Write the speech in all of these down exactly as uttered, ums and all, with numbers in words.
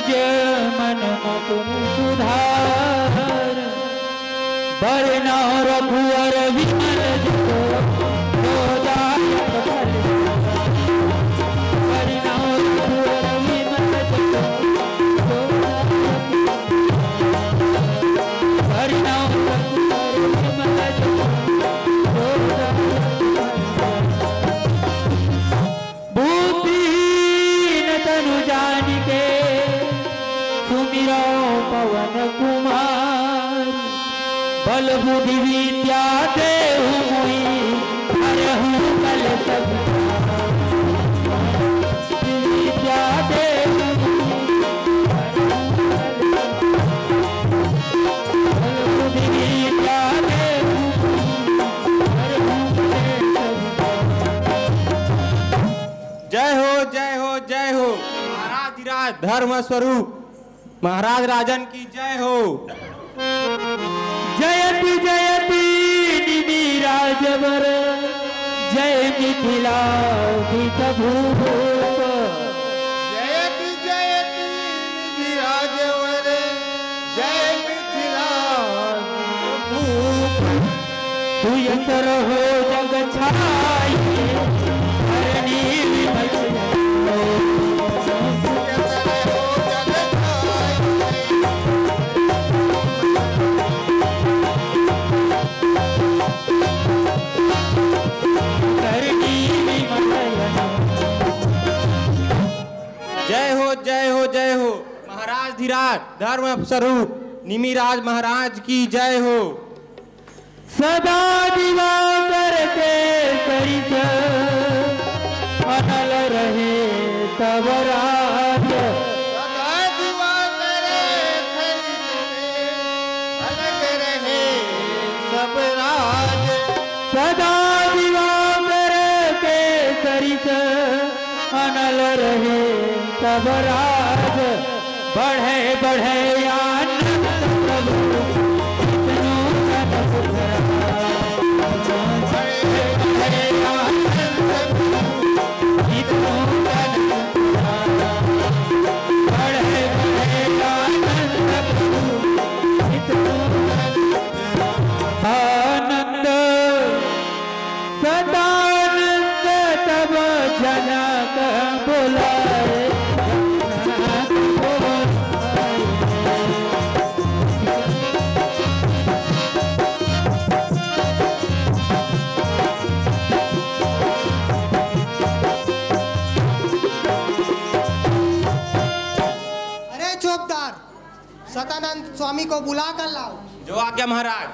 मन मुकुर सुधार। बरनउँ रघुवर विमल जसु, जो दायक फल। बरनउँ रघुवर विमल जसु, जो दायक फल। बरनउँ रघुवर विमल जसु, जो दायक फल। बुद्धिहीन तनु जानिके, सुमिरउँ पवन कुमार। बल बुद्धि विद्या देहु मोहि, हरहु कलेस सब। बुद्धि विद्या देहु मोहि, हरहु कलेस सब। बल बुद्धि विद्या देहु मोहि, हरहु कलेस सब। जय हो, जय हो, जय हो। महाराज धीराज धर्म स्वरूप महाराज राजन की जय हो। जयति जयति निमि राजवर, जय मिथिलाधीश भूप। जयति जयति निमि राजवर, जय मिथिलाधीश भूप। सुयसर हो जग छाई, धरणी विमल हो। सुयसर हो जग छाई। धरणी विमल हो। जय हो, जय हो, जय हो। महाराज धीराज धर्म स्वरूप निमिराज महाराज की जय हो। सदा दिवाकर केसरी सर, अनल रहे तब राज। सदा दिवाकर केसरी सर, अनल रहे सब राज। सदा दिवाकर केसरी सर, अनल रहे तब राज। बढ़े बढ़े आनंद प्रभु, जितनो तन सुधरा। बढ़े बढ़े आनंद प्रभु, जितनो तन सुधरा। बढ़े बढ़े आनंद प्रभु, जितनो तन सुधरा। आनंद सदानंद तब जनक बोलाए, जनक बोलाए। अरे चौकीदार, सदानंद स्वामी को बुला कर लाओ। जो आज्ञा महाराज।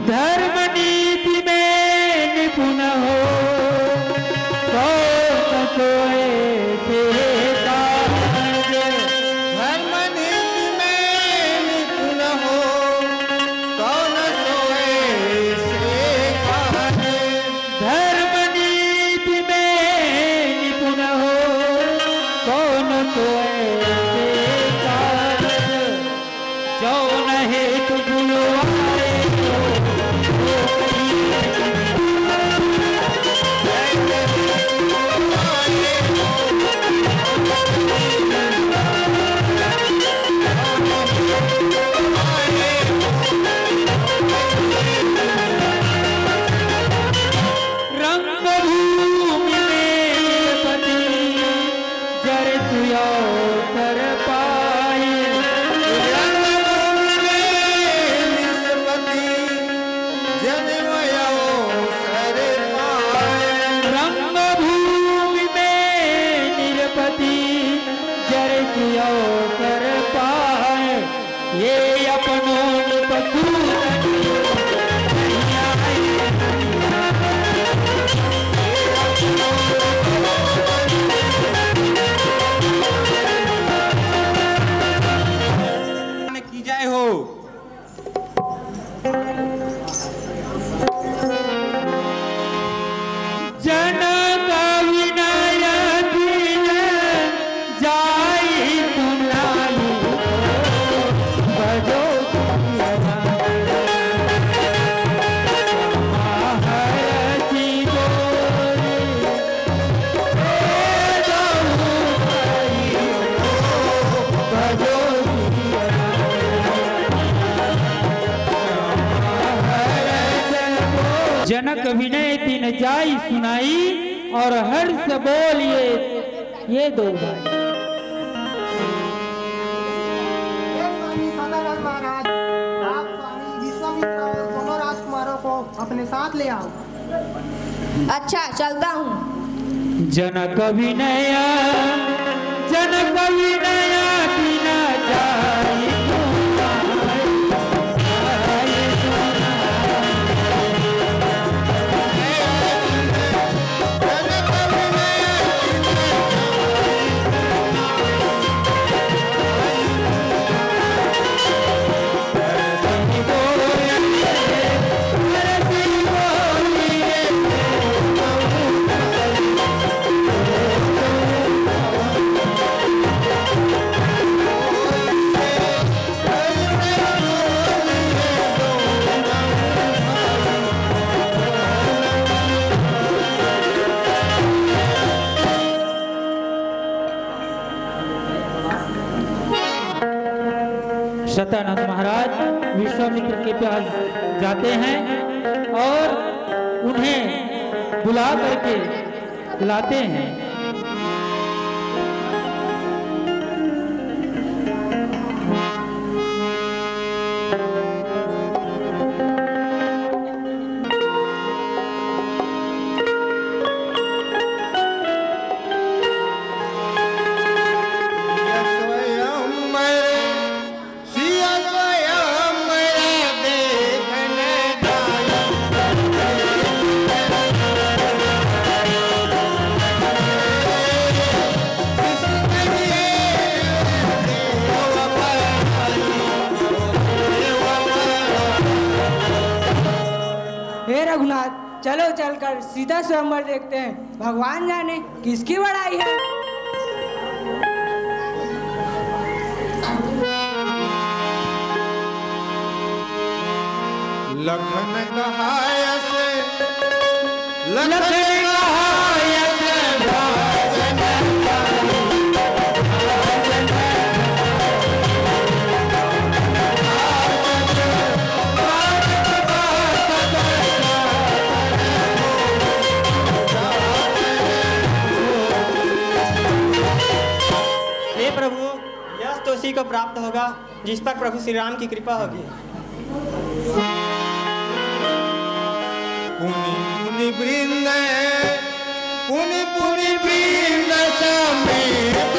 धर्म नीति में निपुण हो, कौन सोए से काज। धर्म नीति में निपुण हो, कौन सोए से काज। धर्म नीति में निपुण हो, कौन सोए से काज। जौन हेतु बुलवाए हो, रंगभूमि में पति जरसु अवसर पाए। रंगभूमि में पति जन्म अवसर पाए। रंगभूमि में नृपति जरसु अवसर पाए। ये अपनों नृप सूदन नहीं आए। की जय हो। जनक विनय कीन जाई सुनाई, बजो सिया राम। अभिनय तिन जाई सुनाई और हर्ष बोल ये, ये दो भाई। हे स्वामी सदानंद महाराज, आप स्वामी विश्वामित्र और दोनों राजकुमारों को अपने साथ ले आओ। अच्छा, चलता हूँ। जनक विनय, जनक विनय तिन जाई सुनाई। सतानंद महाराज विश्वामित्र के पास जाते हैं और उन्हें बुला करके लाते हैं। हे रघुनाथ, चलो चलकर सीता स्वयंवर देखते हैं। भगवान जाने किसकी बड़ाई है। लखन कहायस, लखन कहायस। हे प्रभु, यश तो उसी को प्राप्त होगा जिस पर प्रभु श्री राम की कृपा होगी। पुनि पुनि वृंद, पुनि पुनि वृंद समेत।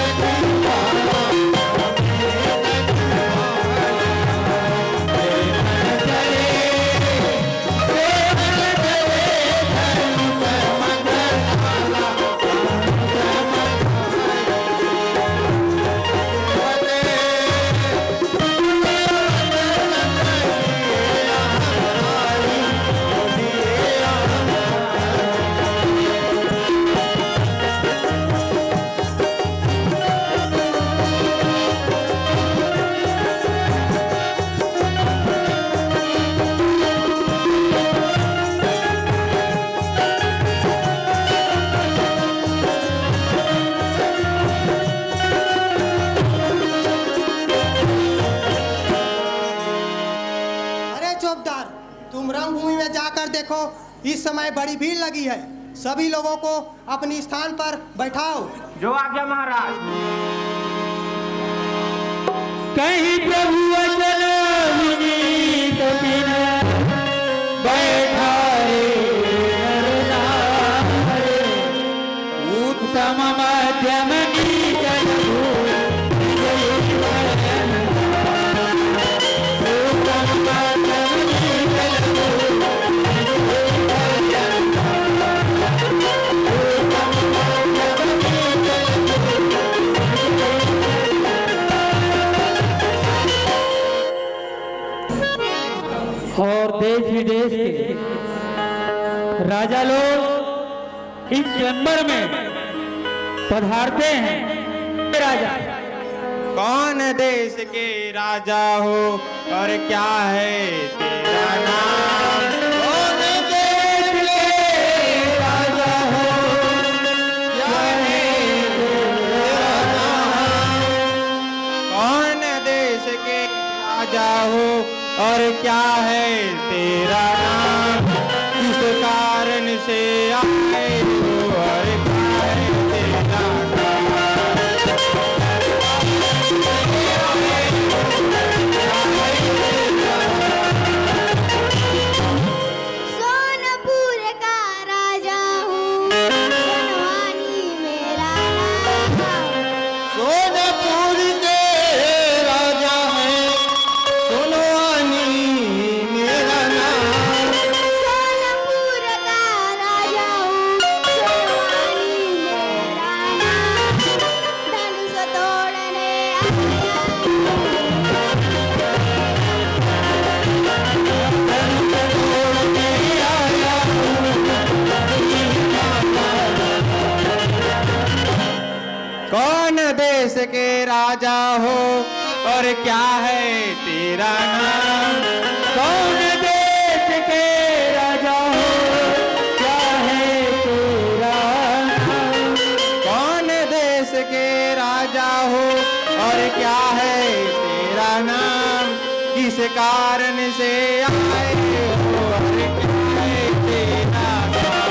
अरे चौकीदार, तुम रंगभूमि में जाकर देखो, इस समय बड़ी भीड़ लगी है। सभी लोगों को अपनी स्थान पर बैठाओ। जो आज्ञा महाराज। कहि प्रभु वचन विनीत बिन बैठाए नर नारी। उत्तम मध्यम नीच लघु और देश विदेश के राजा लोग इस स्वयंवर में पधारते हैं। राजा। कौन देश के राजा हो और क्या है तेरा नाम? कौन देश के राजा हो, क्या है तेरा नाम? कौन देश के राजा हो और क्या है तेरा नाम? किसका कौन देश के राजा हो और क्या है तेरा नाम? कौन देश के राजा हो, क्या है तेरा नाम? कौन देश के राजा हो और क्या है तेरा नाम? किस कारण से आए हो और क्या है तेरा नाम?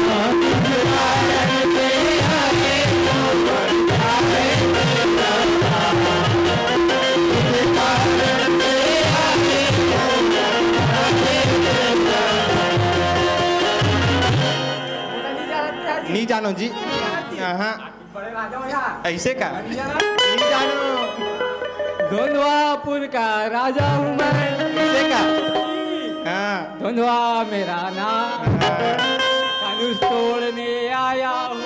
हाँ, किस कारण से आए हो और क्या है तेरा नाम? किस कारण से आए हो और क्या है तेरा नाम? नहीं जानो जी। हाँ। ऐसे का? नहीं जानो। धुंधवापुर का राजा हूँ मैं। ऐसे का? हाँ। धुंधवा मेरा नाम। हाँ। धनुष तोड़ने आया हूँ।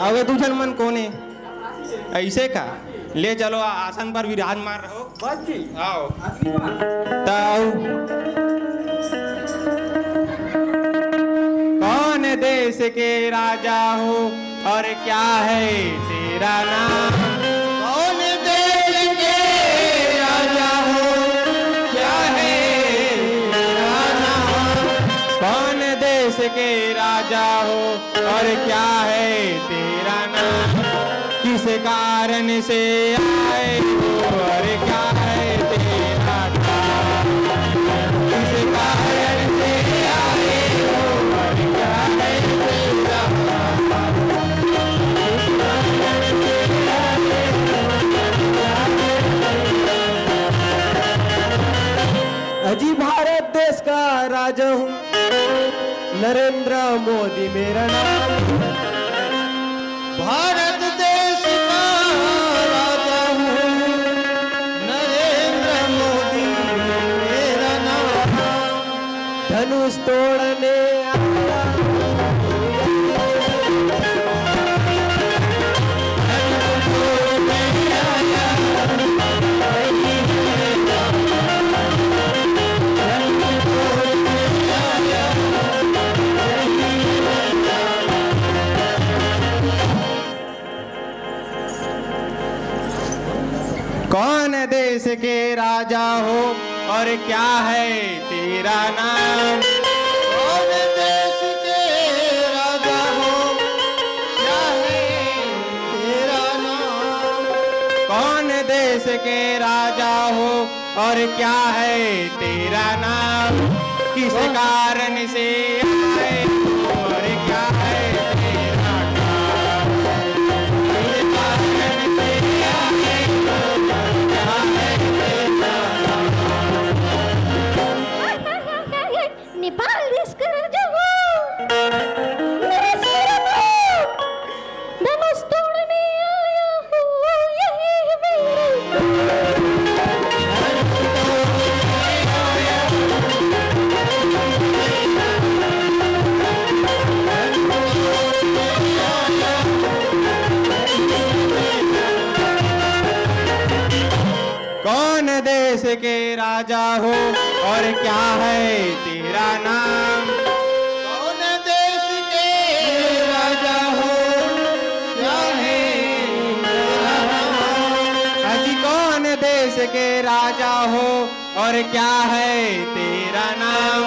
अबे दू झन मन कोन हे? ऐसे का? ले चलो, आ-, आसन पर विराजमान रहो। बस जी। आओ। आशीर्वाद। ताऊ। कौन देश के राजा हो और क्या है तेरा नाम? कौन देश के राजा हो, क्या है तेरा नाम? कौन देश के राजा हो और क्या है तेरा नाम? किस कारण से आए हो और क्या है तेरा नाम? किस कारण से आए हो और क्या है तेरा नाम? किस कारण से आए हो और क्या है तेरा नाम? अजी भारत देश का राजा हूँ, नरेंद्र मोदी मेरा नाम। भारत देश का राजा हूँ, नरेंद्र मोदी मेरा नाम। धनुष तोड़ने आया। कौन देश के राजा हो और क्या है तेरा नाम? कौन देश के राजा हो, क्या है तेरा नाम? कौन देश के राजा हो और क्या है तेरा नाम? किस कारण से आए हो और क्या है तेरा नाम? किस कारण से आए हो और क्या है तेरा नाम? नेपाल देश का राजा हो, नरेश मेरा नाम। धनुष तोड़ने आया हूँ, यही है मेरी। कौन देश के राजा हो और क्या है तेरा नाम? कौन देश के राजा हो, क्या है तेरा नाम? अजी कौन देश के राजा हो और क्या है तेरा नाम?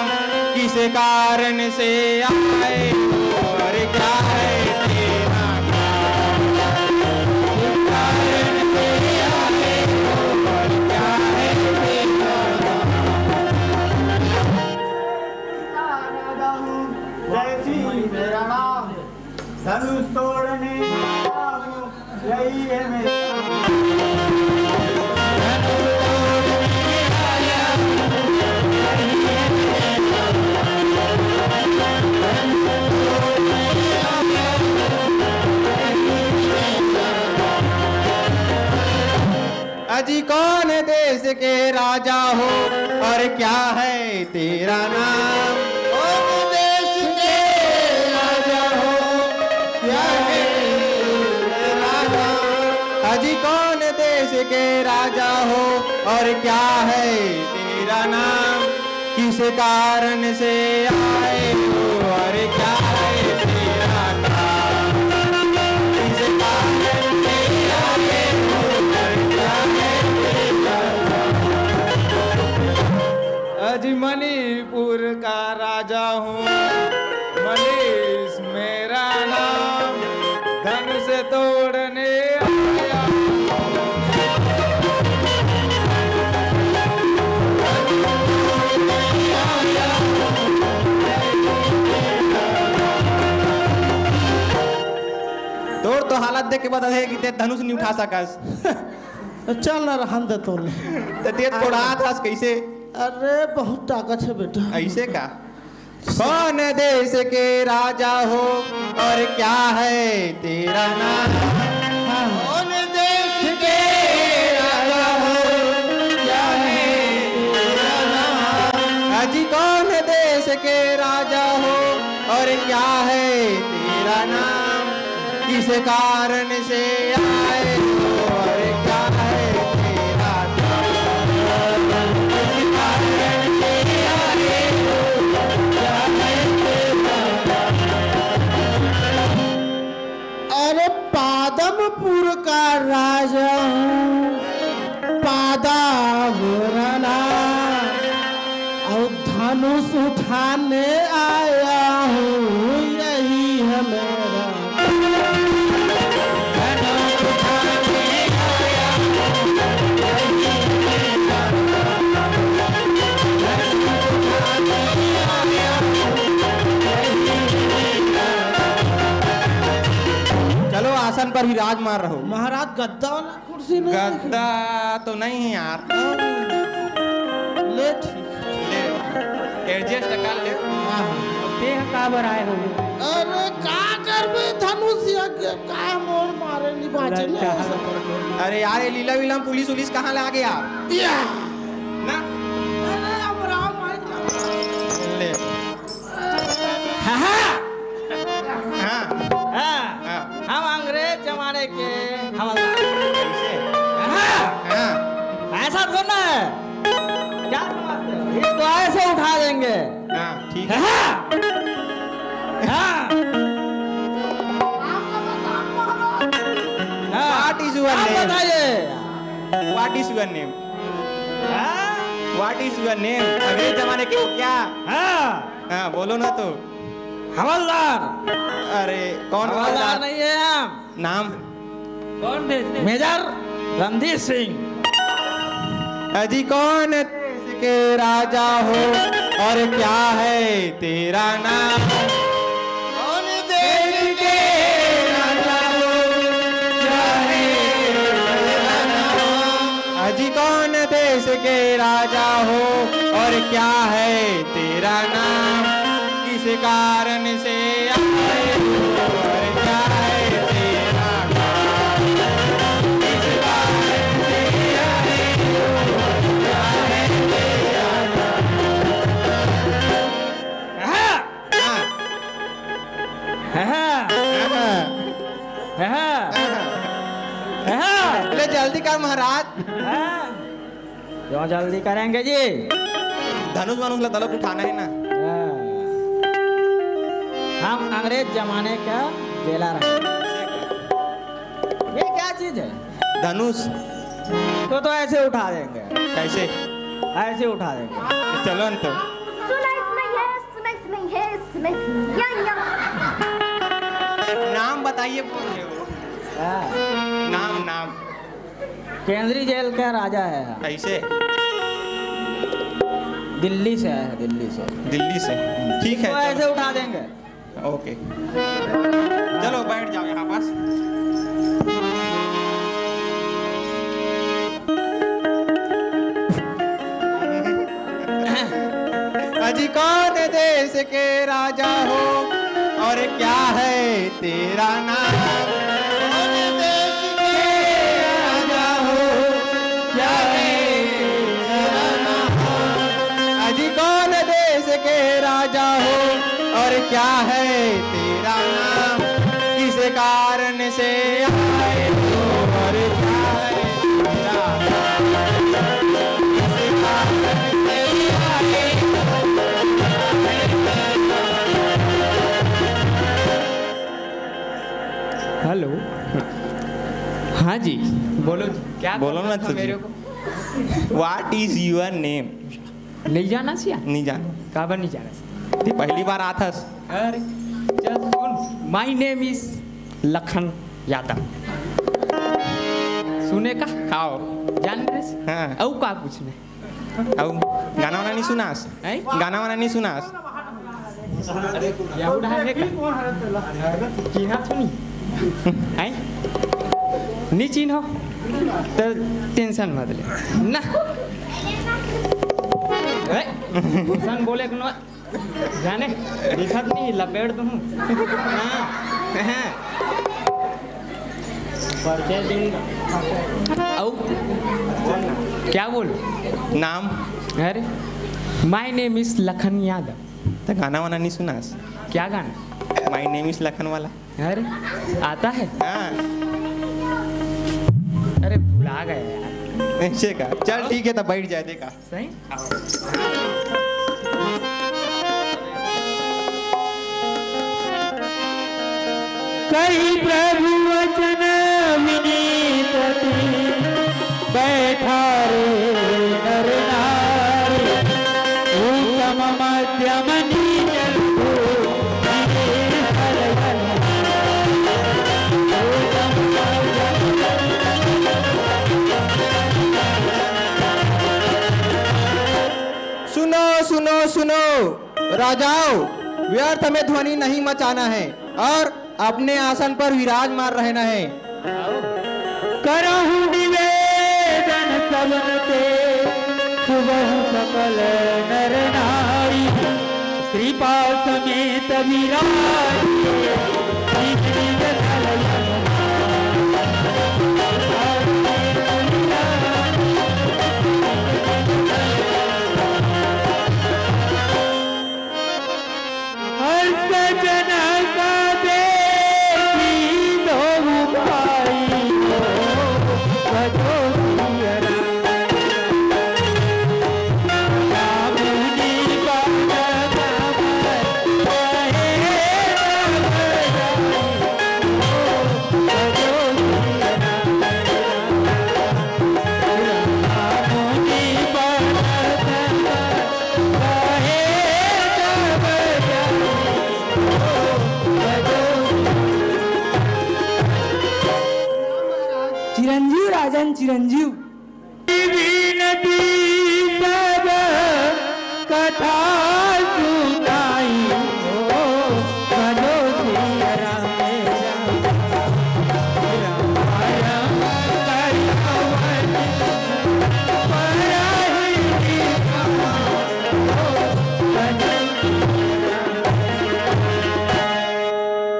किस कारण से आए हो और क्या है तेरा नाम? किस कारण से आए हो और क्या है तेरा नाम? राजा हूँ, जय सिंह मेरा नाम। धनुष तोड़ने आया हूँ, यही है मेरा। जी कौन देश के राजा हो और क्या है तेरा नाम? कौन देश के राजा हो, क्या है तेरा नाम? अजी कौन देश के राजा हो और क्या है तेरा नाम? किस कारण से आए हो और क्या है तेरा काम? किस कारण से आए हो और क्या है तेरा काम? आज मणिपुर का राजा हूँ, मनीष मेरा नाम, धनुष तोड़ने आया। तोर तो हालत देख के बता दे कि ते धनुष नहीं उठा सकस। चल ना, रहन दे तो। तो ते थोड़ा हाथ हस कैसे? अरे, बहुत ताकत है बेटा। ऐसे का? कौन देश के राजा हो और क्या है तेरा नाम? हाँ। कौन देश के राजा हो, क्या है तेरा नाम? अजी कौन देश के राजा हो और क्या है तेरा नाम? किस कारण से आए हो और क्या है तेरा काम? किस कारण से आए हो, क्या है तेरा काम? अरे, पादमपुर का राजा हूँ, पादा मेरा नाम। और धनुष उठाने आया हूँ, यही है मेरा। धनुष उठाने आया हूँ, यही है मेरा। धनुष उठाने आया हूँ, यही है मेरा। चलो, आसन पर विराजमान रहो। महाराज, गद्दा वाला कुर्सी नहीं है? गद्दा तो नहीं है यार। ले, ठीक। ले, adjust कर ले। हाँ। ते ह का बर आए हो? अरे, का करबे धनुष या के, का मोर मारे नहीं बाजे में? अच्छा। अरे यार, ये लीला वीला में पुलिस उलिस कहाँ ले आ गया? या। ना? अरे, अब राम भाई। ले। हाँ, हाँ। हाँ। हाँ। हाँ। हम अंग्रेज जमाने के हवलदार। कैसे? हाँ। हाँ। ऐसा थोड़ा है। क्या समझते हो? इसको ऐसे उठा देंगे। हाँ, ठीक है। हाँ। हाँ। हाँ। What is your आप name? बताइए। What is your name? हाँ? What is your name? अंग्रेज जमाने के हो क्या? हाँ। हाँ, बोलो ना तो। हवलदार। अरे, कौन हवलदार हवलदार? नहीं है हम। नाम? कौन भेजते? मेजर रणधीर सिंह। अजी, कौन देश के राजा हो और क्या है तेरा नाम? कौन देश के राजा हो, क्या है तेरा नाम? अजी, कौन देश के राजा हो और क्या है तेरा नाम? किस कारण से आए हो और क्या है तेरा काम? किस कारण से आए हो और क्या है तेरा काम? हाँ। हाँ। हाँ। हाँ। हाँ। हाँ। ले जल्दी कर महाराज। हाँ। क्यों जल्दी करेंगे जी? धनुष वनुष ला तलक उठाना है ना। हाँ। हम अंग्रेज जमाने का जेलर हैं। ये क्या चीज है? धनुष। तो, तो ऐसे उठा देंगे। कैसे? ऐसे उठा देंगे। चलो न तो। सुनाई, सुनाई है, सुनाई, सुनाई है, सुनाई, सुनाई, या, या। नाम बताइए, बोल रहे हो। हाँ। नाम, नाम। केंद्रीय जेल का राजा है। कैसे? दिल्ली से आया है, दिल्ली से। दिल्ली से। ठीक है, तो चलो। ऐसे उठा देंगे। OK। चलो, बैठ जाओ यहाँ पास। अजी, कौन देश के राजा हो और क्या है तेरा नाम? कौन देश के राजा हो, से आए और जाए। हेलो। हाँ जी, बोलो। क्या बोलो करना ना था तो जी। मेरे को? What is your name? नहीं जाना सिया? नहीं जाना। काबर नहीं जाना सिया? ते पहली बार आथस। अरे, चल सुन, my name is Lakhan Yadav. सुने का? हाँ। जान रहे से? हाँ। अउ का पूछने? अउ गाना वाना नहीं सुनास? हैं? गाना वाना नहीं सुनास? या उड़ा है का? चिन्हा तो नहीं? हैं? नहीं चिन्हो? तो टेंशन मत ले। ना। ए, सन बोले कोनो जाने, दिखत नहीं, लपेट दूँ। हाँ, हाँ। परिचय दूंगा। अउ? क्या बोल? नाम? अरे, my name is Lakhan Yadav. तो गाना वाना नहीं सुनास? क्या गाना? My name is लखन वाला। अरे, आता है? हाँ। अरे, भुला गया यार। ऐसे का? चल, ठीक है, तो बैठ जाए, देखा। सही? कही प्रभु वचन विनीत ती, बैठा रे नर नारी, उत्तम मध्यम नीच को, सुनो, सुनो, सुनो, राजाओं, व्यर्थ में ध्वनि नहीं मचाना है और अपने आसन पर विराजमान रहना है। करहु निवेदन सबन ते, सुबहु सकल नर नारी, कृपा समेत विराज। हर्ष जनक देखी दोउ भाई हो, भजो सिया राम। चिरंजीव राजन, चिरंजीव। विनती सब कथा सुनाई हो, भजो सिया राम।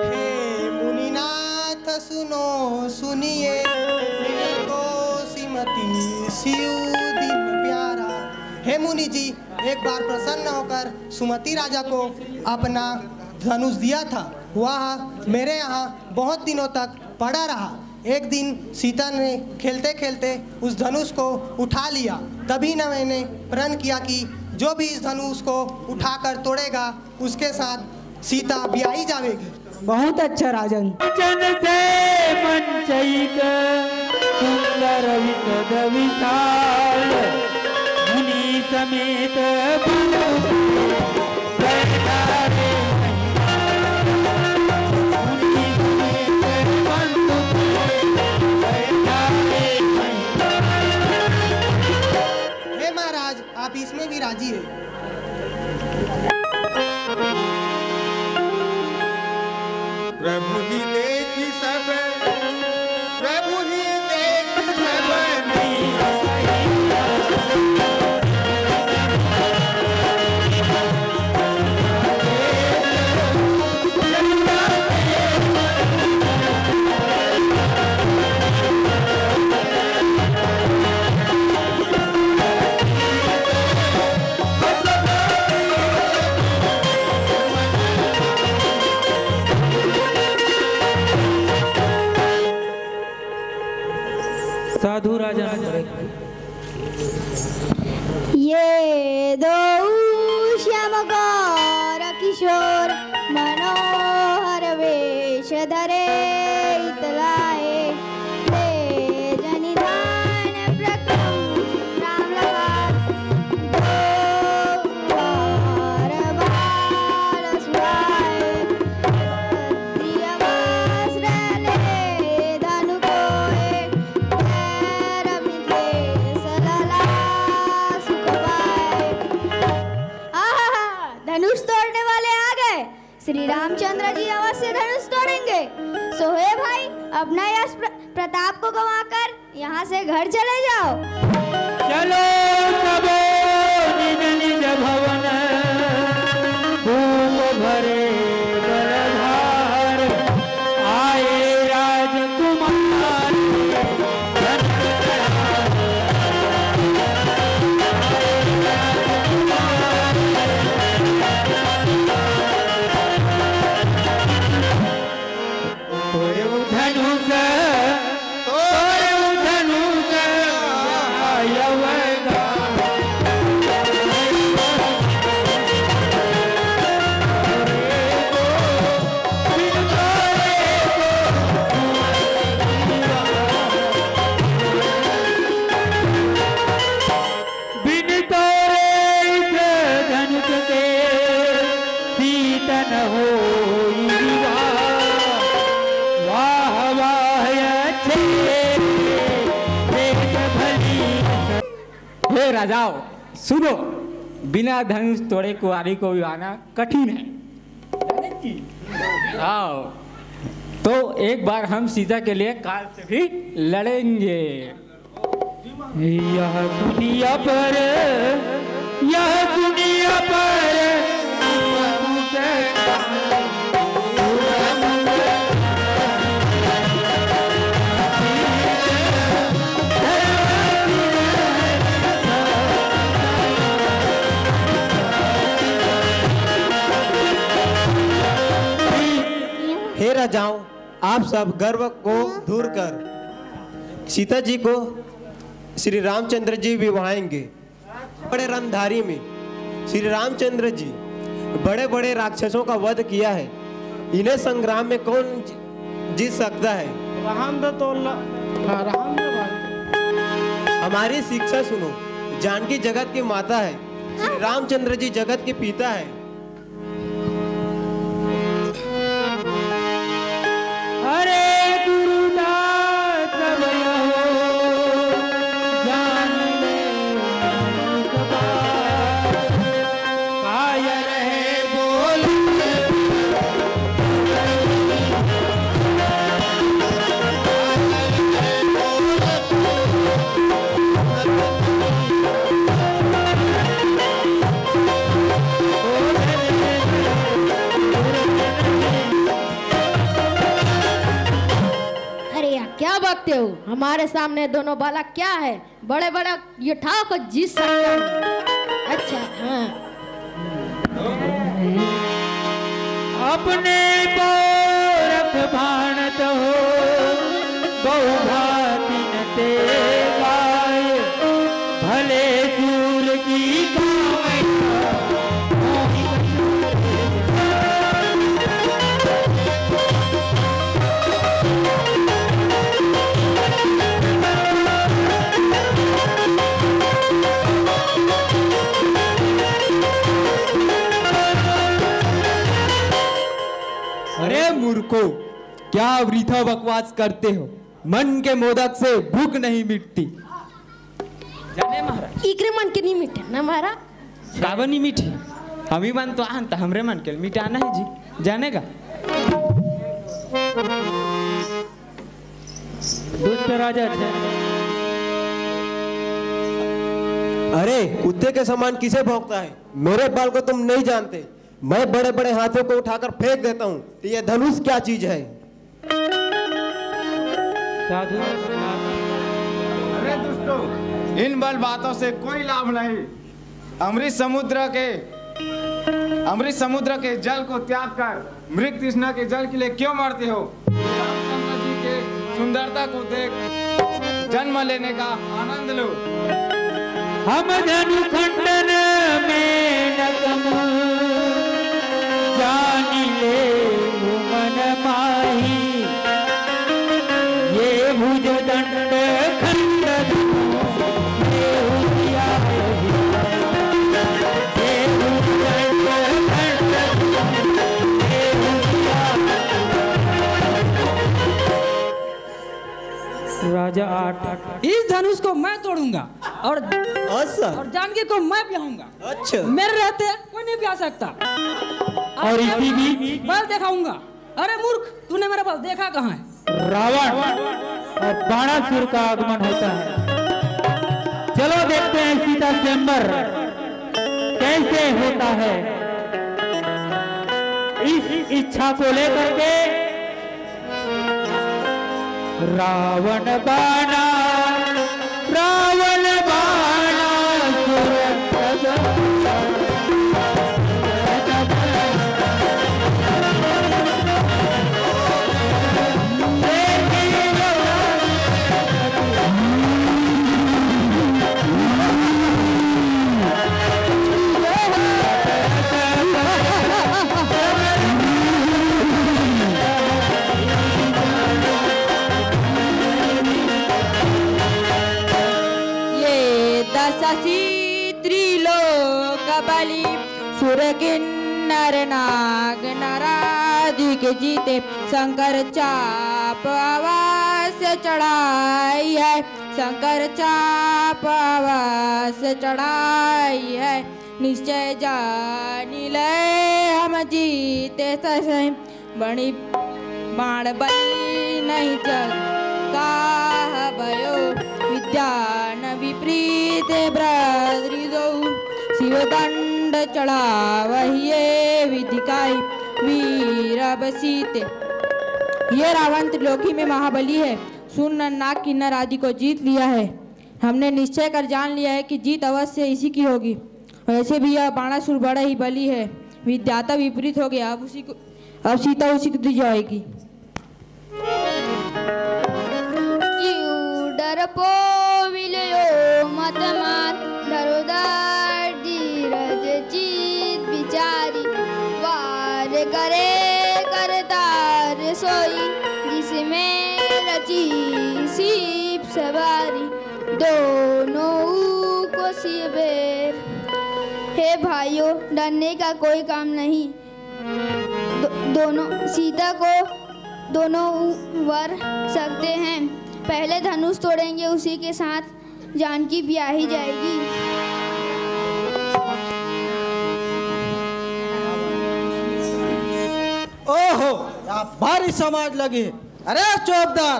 हे मुनिनाथ सुनो सुनिए, इनको श्रीमती शिव दिन प्यारा। हे मुनि जी, एक बार प्रसन्न होकर सुमति राजा को अपना धनुष दिया था, वह मेरे यहाँ बहुत दिनों तक पड़ा रहा। एक दिन सीता ने खेलते खेलते उस धनुष को उठा लिया। तभी न मैंने प्रण किया कि जो भी इस धनुष को उठाकर तोड़ेगा, उसके साथ सीता ब्याही जावेगी। बहुत अच्छा राजन। वचन से मंचैक सुंदर विशद विशाल, मुनि समेत बंधु बैठा रे महिमा। मुनि समेत बंधु बैठा रे महिमा। हे महाराज, आप इसमें भी राजी रहे। प्रभु ही देख सब, प्रभु ही देख सब। साधु राजा। ये दो श्याम गौर किशोर मनोहर वेश धरे इतलाए, तेज निधान प्रक्रम राम लखन दो बार बाण सुहाए। क्षत्रिय वस्त्र ले धनु कोय, गैर मिथिलेश लला सुख पाए। आहा, धनुष तोड़ने वाले आ गए। श्री रामचंद्र जी अवश्य धनुष तोड़ेंगे। सो हे भाई, अपना यश प्र-, प्रताप को गंवाकर यहाँ से घर चले जाओ। चलो सबो निज निज भवन, भूप भरे जलधार। आए राजकुमार तोरे धनुष, तोरे धनुष आयवगा। बिन तोरे इस धनुष के सीतन होई विवाह। वाह वाह अच्छे देश भली। हे राजाओं, सुनो, बिना धनुष तोड़े कुंवारी को विवाहना कठिन है। आओ, तो एक बार हम सीता के लिए काल से भी लड़ेंगे। यह सुनिया पर, यह सुनिया पर हे राजाओं, आप सब गर्व को दूर कर सीता जी को श्री रामचंद्र जी विवाहेंगे। बड़े रणधारी में श्री रामचंद्र जी बड़े बड़े राक्षसों का वध किया है। इन्हें संग्राम में कौन जी-, जीत सकता है? राम दे तो ल-, हाँ, राम दे भाई। हमारी शिक्षा सुनो, जानकी जगत की माता है, श्री रामचंद्र जी जगत के पिता है। अरे गुरुदास भयो जान ले सबा, काय रहे बोल। अरे यार, क्या बकते हो? हमारे सामने दोनों बालक क्या है? बड़े बड़े ये ठाकुर जी सकता है। अच्छा, हाँ। अपने पौरख भाणत हो, बहुभाति न ते गाय, भले सूर की काया। अरे मूर्खो, क्या वृथा बकवास करते हो? मन के मोदक से भूख नहीं मिटती। जाने महाराज। इकरे मन के नहीं मिटे ना महाराज। काबर नहीं मिटे? हम ही मन तो आन त हमरे मन के मिटाना है जी। जानेगा? दुष्ट राजा छे। अरे, कुत्ते के समान किसे भौंकता है? मेरे बल को तुम नहीं जानते। मैं बड़े-बड़े हाथियों को उठाकर फेंक देता हूँ, तो ये धनुष क्या चीज है? साधु। अरे दुष्टो, इन बल बातों से कोई लाभ नहीं। अमृत समुद्र के, अमृत समुद्र के जल को त्याग कर मृग तृष्णा के जल के लिए क्यों मरते हो? रामचंद्र जी के सुंदरता को देख जन्म लेने का आनंद लो। हम धनु खंडन में नतम जानी ले मन माही। ये भुज दंड खंड राजा आठ। इस धनुष को मैं तोड़ूंगा और अच्छा। और जानकी को मैं ब्याहूंगा। अच्छा। मेरे रहते कोई नहीं ब्याह सकता। और इसी बीच बल दिखाऊंगा। अरे मूर्ख, तूने मेरा बल देखा कहाँ है? रावण और बाणासुर का आगमन होता है। चलो देखते हैं सीता स्वयंवर कैसे होता है। इस इच्छा को लेकर के रावण बाणा, रावण बाणा सुर ये दससी त्रिलोक बलि सुर किन्नर नाग नरादिक जीते। शंकर चाप अवश्य चढ़ाई है, शंकर चाप अवश्य चढ़ाई है। निश्चय जानी ले हम जीते सही। बड़ी बाण बलि नहीं जग का भयो। विद्या न विपरीत ब्रद्री दो। शिव दंड चढ़ावहिए विधि काई वीर अब सीते। ये रावण त्रिलोकी में महाबली है। सुन नर नाग किन्नर आदि को जीत लिया है। हमने निश्चय कर जान लिया है कि जीत अवश्य इसी की होगी। वैसे भी यह बाणासुर बड़ा ही बली है। विधाता विपरीत हो गया। अब उसी को, अब सीता उसी को दी जाएगी। क्यों डरपो विलयो मत मार, धनुधर धीरज चित विचारी। वार करे करतार सोई, जिसमें रची सीप सवारी। दोनों को सिबेर। हे भाइयों, डरने का कोई काम नहीं। दो, दोनों सीता को दोनों वर सकते हैं। पहले धनुष तोड़ेंगे, उसी के साथ जानकी ब्याही जाएगी। ओहो, यहाँ भारी समाज लगी। अरे चौबदार,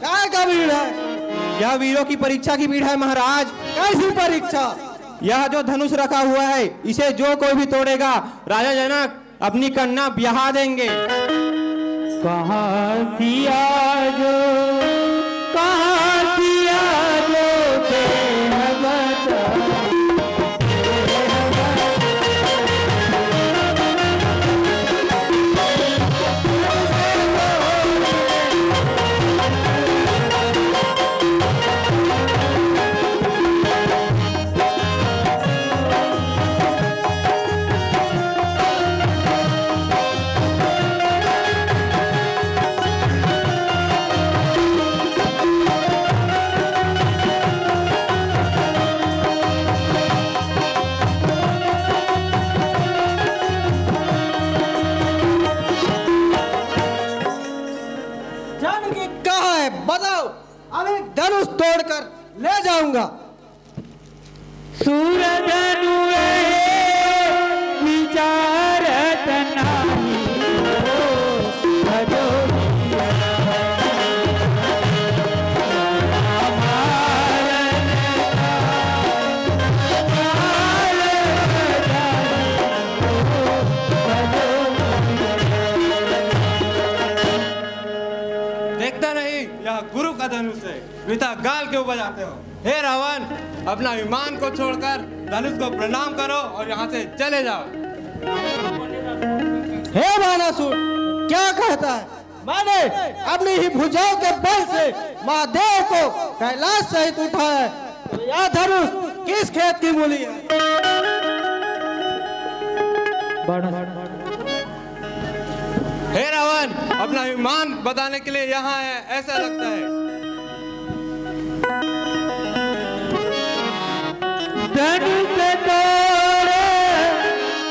काय का भीड़ है? यह वीरों की परीक्षा की भीड़ है महाराज। कैसी परीक्षा? यह जो धनुष रखा हुआ है, इसे जो कोई भी तोड़ेगा, राजा जनक अपनी कन्या ब्याह देंगे। कहाँ सिया जो, कहाँ सिया जो, के हगत जानकी कहाँ है, बताओ, अब एक धनुष तोड़कर ले जाऊंगा। सूर धनु रहे विचारत नाही हो, भजो देखता नहीं, यह गुरु का धनुष है, वृथा गाल क्यों बजाते हो? हे रावण, अपना विमान को छोड़कर धनुष को प्रणाम करो और यहाँ से चले जाओ। हे बाणासुर, क्या कहता है? मैंने अपनी ही भुजाओं के बल से महादेव को कैलाश सहित उठाए, तो यह धनुष किस खेत की मूली है? हे रावण, अपना अभिमान बताने के लिए यहाँ है, ऐसा लगता है। धनुष तोड़े,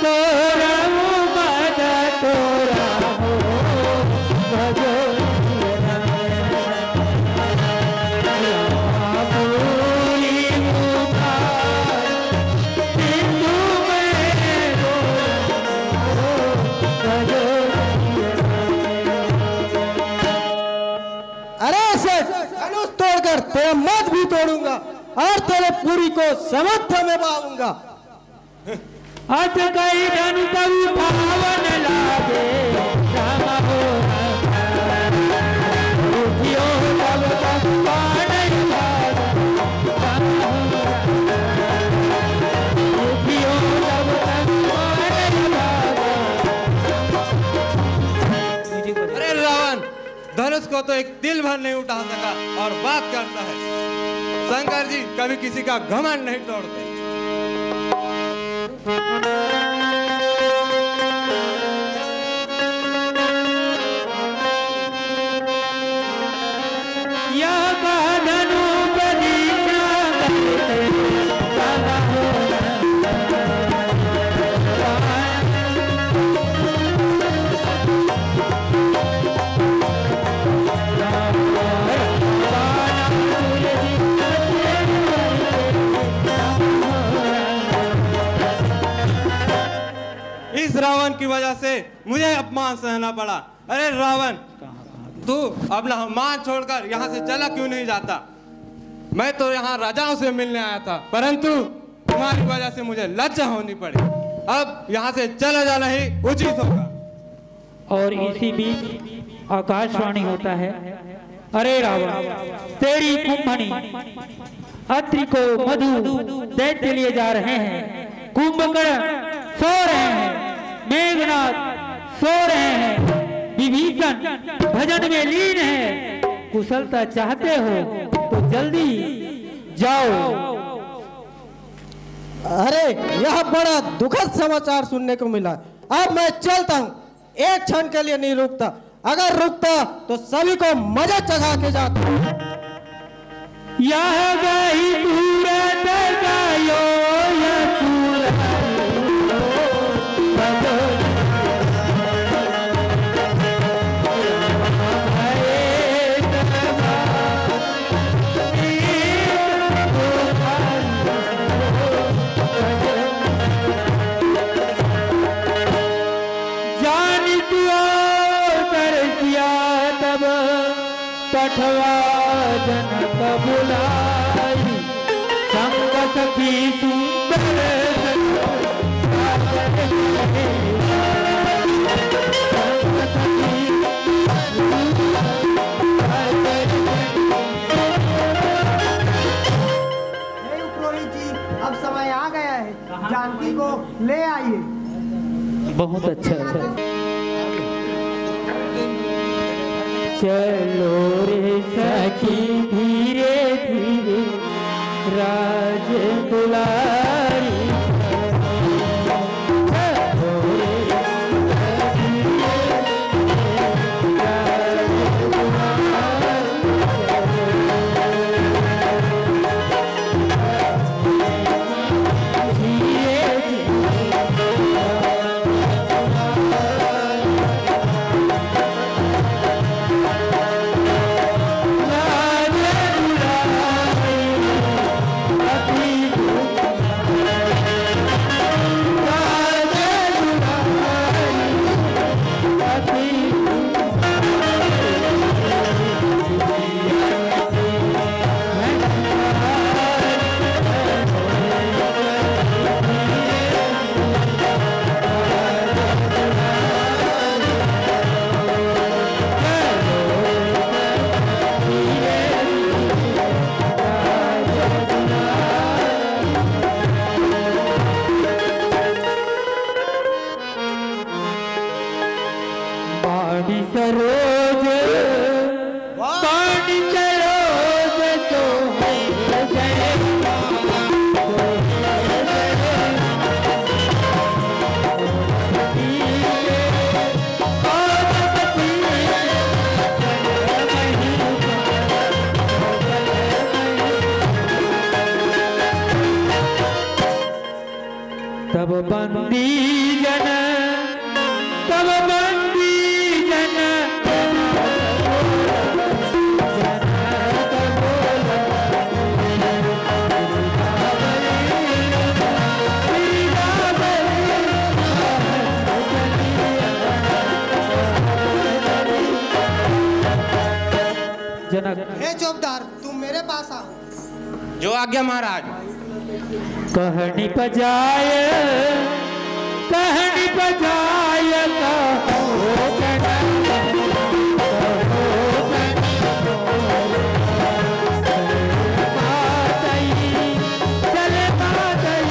तोड़हु मद तोड़हु, भजो अरे सेठ, धनुष तोड़कर तेरा मद भी तोड़ूंगा और तेरे पुरी को समुद्र में बहाऊंगा। अस कही धनुष उठावन लागे, राम हो राम। उठियो तब तक बाण भाग, राम हो राम। उठियो तब तक बाण भाग। अरे रावण, धनुष को तो एक तिल भर नहीं उठा सका और बात करता है। शंकर जी कभी किसी का घमंड नहीं तोड़ते। यह कहा धनु प्रदीक्षा करते, कहा हो इस रावण की वजह से मुझे अपमान सहना पड़ा। अरे रावण, तू अपना मान छोड़कर यहाँ से चला क्यों नहीं जाता? मैं तो यहाँ राजाओं से मिलने आया था, परंतु तुम्हारी वजह से मुझे लज्जा होनी पड़ी। अब यहाँ से चला जाना ही उचित होगा। और इसी बीच आकाशवाणी होता है, अरे रावण, तेरी कुंभनी अत्रि को मधु दैत्य लिए जा रहे हैं। कुंभकर्ण सो रहे हैं, मेघनाथ सो रहे हैं, विभीषण भजन में लीन है। कुशलता चाहते हो तो जल्दी जाओ। अरे, यह बड़ा दुखद समाचार सुनने को मिला। अब मैं चलता हूँ। एक क्षण के लिए नहीं रुकता। अगर रुकता तो सभी को मजा चखा के जाता। यह गई तुरंत गयो यह तुरंत। जानिसि अवसर सिया तब पठवा जनक बुलाई। संग सखी सुंदर सखी सागर में। संग सखी सुंदर सागर में। हे उपरोहित जी, अब समय आ गया है, जानकी को ले आइए। बहुत अच्छा। चलो रे सखी धीरे धीरे राज दुलारी। बंदी जन, तब बंदी जन, जनक। हे चौकीदार, तुम मेरे पास आओ। जो आज्ञा महाराज। कहनी पजाय, कहनी पजाय, कहो कनक, कहो कनक, चल मातई, चल मातई,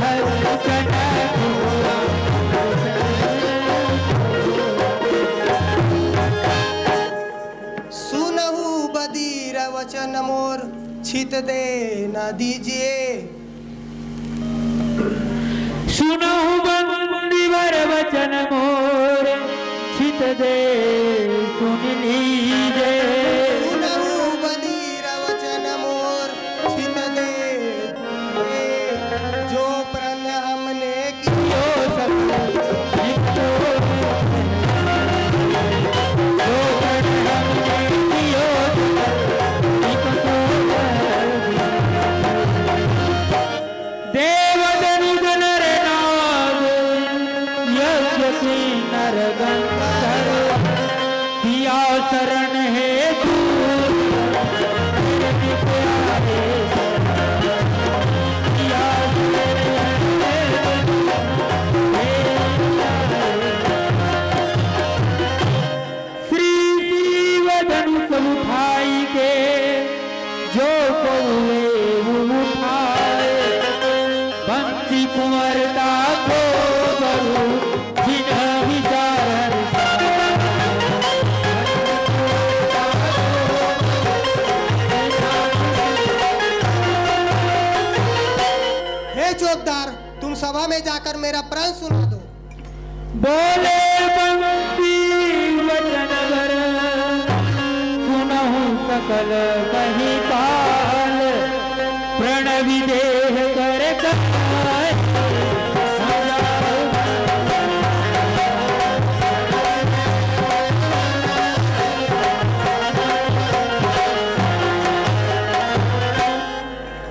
हर कनक। सुनहु बदीर वचन मोर, छित दे न दीजिए। सुनहु बंदीवर वचन मोर, छित दे सुन लीजे। सुनहु बदीर वचन मोर, छित दे, जो प्रण हमने कियो सब, जो प्रण हमने कियो सब, देव दनुज नर नाग, यज्ञ किन्नर गंधर्व, सिया शरण हेतु सिया शरण हेतु। श्री शिव धनुष उठाई के, जो कोई उठाए, बंदी कुंवर का को करू, जिन विचार हे चौकीदार, तुम सभा में जाकर मेरा प्रण सुना दो। बोले बंदी वचन वर, सुनहु सकल कहि काल, प्रण विदेह कर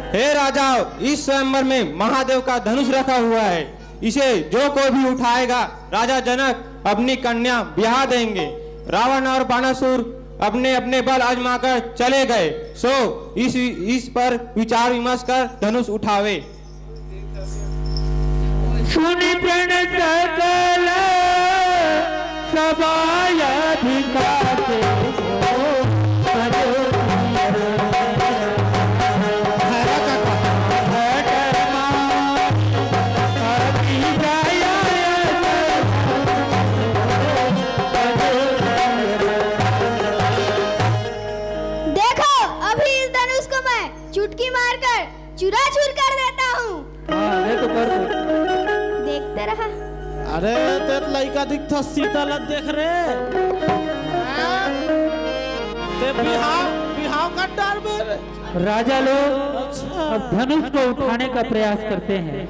हे राजाओं, इस स्वयंवर में महादेव का धनुष रखा हुआ है। इसे जो कोई भी उठाएगा, राजा जनक अपनी कन्या ब्याह देंगे। रावण और बाणासुर अपने अपने बल आजमाकर चले गए। सो इस इस पर विचार विमर्श कर धनुष उठावे। सुनि प्रण सकल सभा अधिकासे। देखो, अभी इस धनुष को मैं चुटकी मारकर चूरा चूर कर देता हूँ। हाँ, ले तो कर दो। देखते रहा। अरे, ते तो लइका दिखता, सीता ला देख रे। हाँ? ते बिहाव, बिहाव कर डारबे रे। राजा लोग अच्छा। अब धनुष को उठाने का प्रयास करते हैं।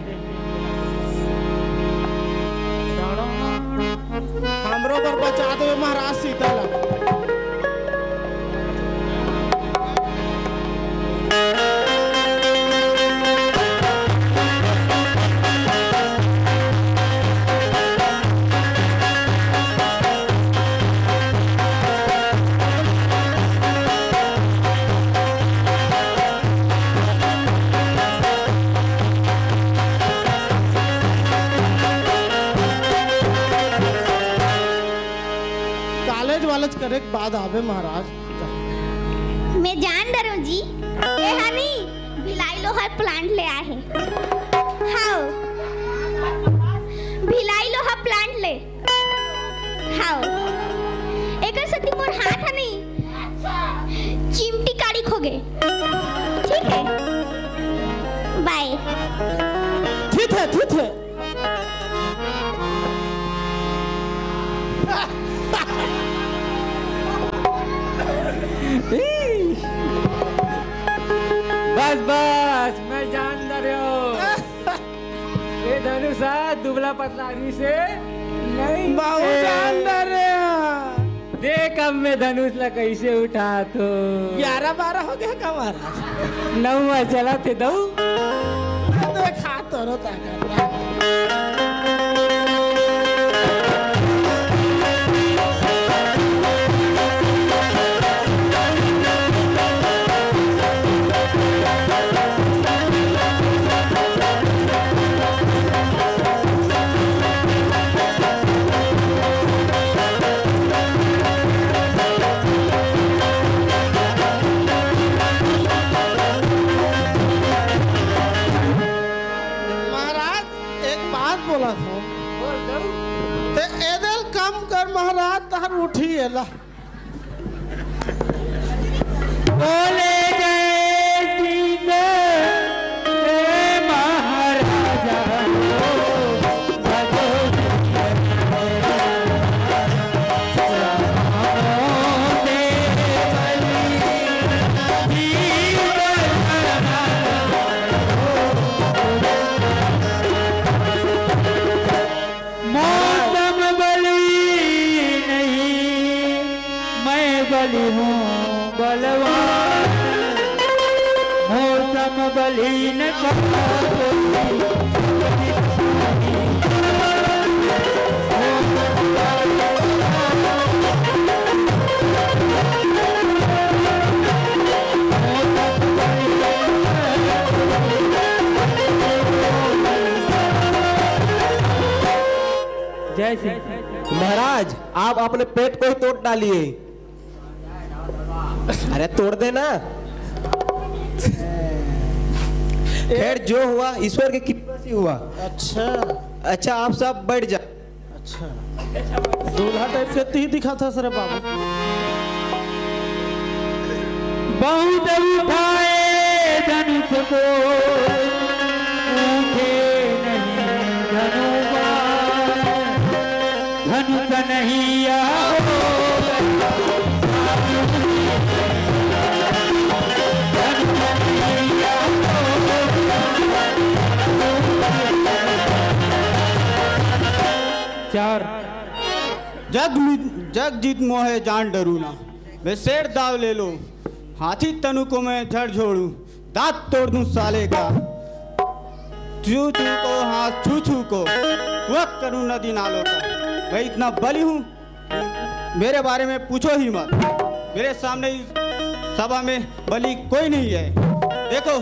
हमरो बर बचा देवे महाराज सीता ला। कॉलेज वॉलेज करे के बाद आबे महाराज। मैं जान डरूं जी, ये हनी भिलाई लोहा प्लांट ले आए हैं। हाँ, भिलाई लोहा प्लांट ले। हाँ, एकर सेती मोर हाथ ह नहीं, चिमटी काड़ी खो गए। ठीक है, बाय। ठीक है, ठीक है। बस, बस, मैं जान रहे हो। ये धनुष हा दुबला पतला आदमी से नहीं बहुत ए। अंदर है। देख अब मैं धनुष ला कैसे उठात हो। ग्यारह बारह हो गया का महाराज? नौवा चला थे दऊ। देखा तोरो ताकत। महाराज, एक बात बोला था। ते एदल कम कर महाराज, तहर उठी एला। बोले जय सिंह, जय महाराजा। मौसम बली नहीं, मैं बली हूँ बलवान। मौसम बली न कहा कोई। जय सिंह। महाराज, आप अपने पेट को ही तोड़ डालिए। अरे तोड़ देना। खैर, जो हुआ ईश्वर की कृपा से हुआ। अच्छा। अच्छा, आप सब बैठ जा। अच्छा, दूल्हा टाइप के ती दिखा था सर बाबू। बहुत उठाए धनुष को, उठे नहीं धनुबान। धनुष नहीं आओ। चार। जग मि-, जग जीत मोहे जान डरू ना। मैं शेर दाव ले लो, हाथी तनु को मैं झड़ झोड़ू, दांत तोड़ दूं साले का। चू चू को, हाँ, छू छू को, वक करूं नदी नालों का। मैं इतना बली हूँ, मेरे बारे में पूछो ही मत। मेरे सामने इस सभा में बली कोई नहीं है। देखो,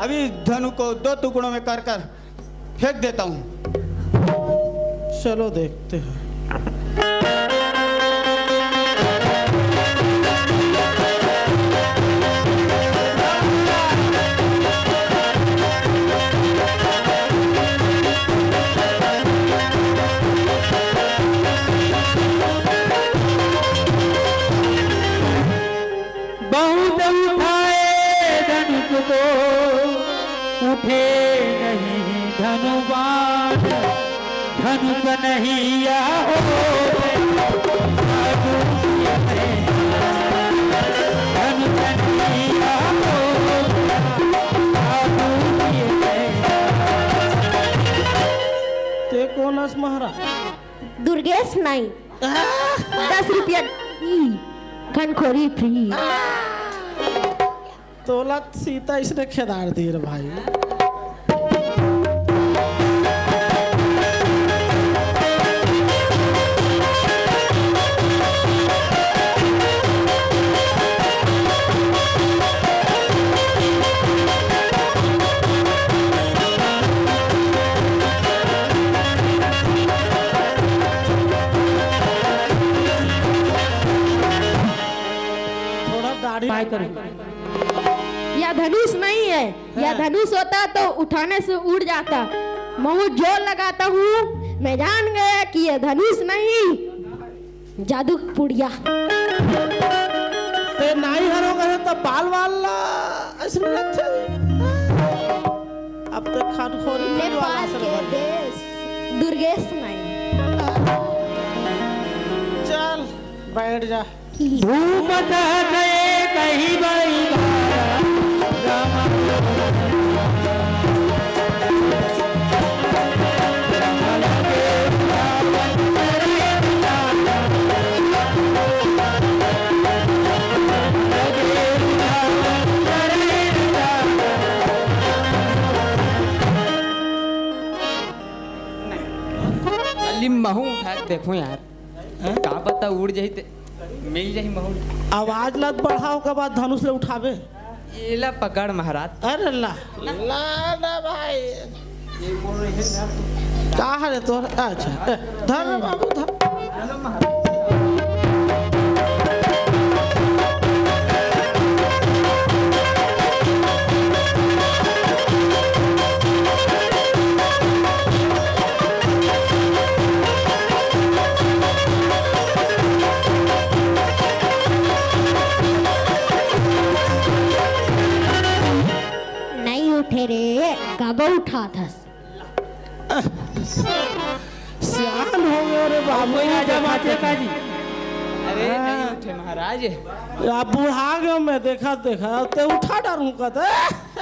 अभी धनु को दो टुकड़ों में कर कर फेंक देता हूँ। चलो देखते हैं। बहुत उठाए धनुष को, उठे नहीं धनुबान। धनुष नहीं आहो, धनुष नहीं आहो। ते कोन अस महाराज? दुर्गेश नाई। दस रुपया free, खनखोरी free। तोला सीता इसने खेदार दिए रे भाई। थोड़ा दाढ़ी पाय करो। या धनुष नहीं है, या हाँ। धनुष होता तो उठाने से उड़ जाता। बहुत जोर लगाता हूँ, मैं जान गया कि ये धनुष नहीं, जादू पुड़िया। ते नाई हरो कहे तो बाल वाल ला ऐसे रखे। अब तो खानखोरी वाला नेपाल के देश दुर्गेश नाई। चल बैठ जा। धूप सहत एक ही बाई बारा, रामा। देखो यार, हैं? का पता उड़ जाही ते मिल जाही महूं। आवाज ला बढ़ा, ओकर बाद धनुष ले उठाबे। एला पकड़ महाराज। अरे ला, ला ना भाई। का हरे तोर? अच्छा, ए, धर रे बाबू, धर। नइ उठे रे, कब उठात हस? सियान हो गयो रे बाबू। कोई आ जा, बात है का जी? अरे, हाँ। नइ उठे महाराज। अब बुढ़ा गयो मैं, देखा, देखा, ते उठा डारूं का ते।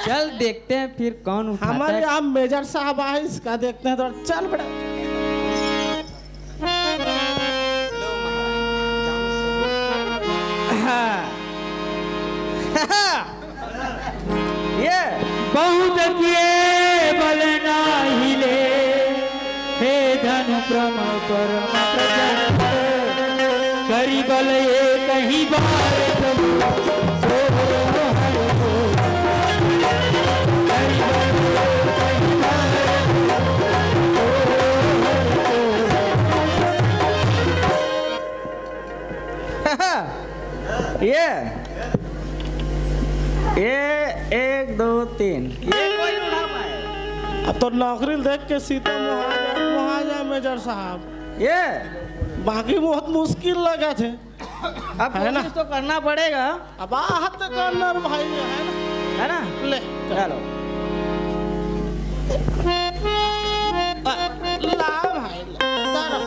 चल देखते हैं फिर कौन उठाता हमारे है। यहाँ मेजर साहब आए, इसका देखते हैं तो। चल बेटा। हाँ। ये बहुत किए बल नाही ले, हे धनु परम परम प्रचंड, करी बल एक ही बार प्रभु। ये, ये एक, दो, तीन। ये कोई उठा पाए। अब तो नौकरी देख के सीता मोहा जाए, मोहा जाए मेजर साहब। ये बाकी बहुत मुश्किल लगा थे। अब है ना? कोशिश तो करना पड़ेगा। अब आहत तो करना रे भाई, है ना? है ना? ले, चलो। आ, ला भाई, ला, ला।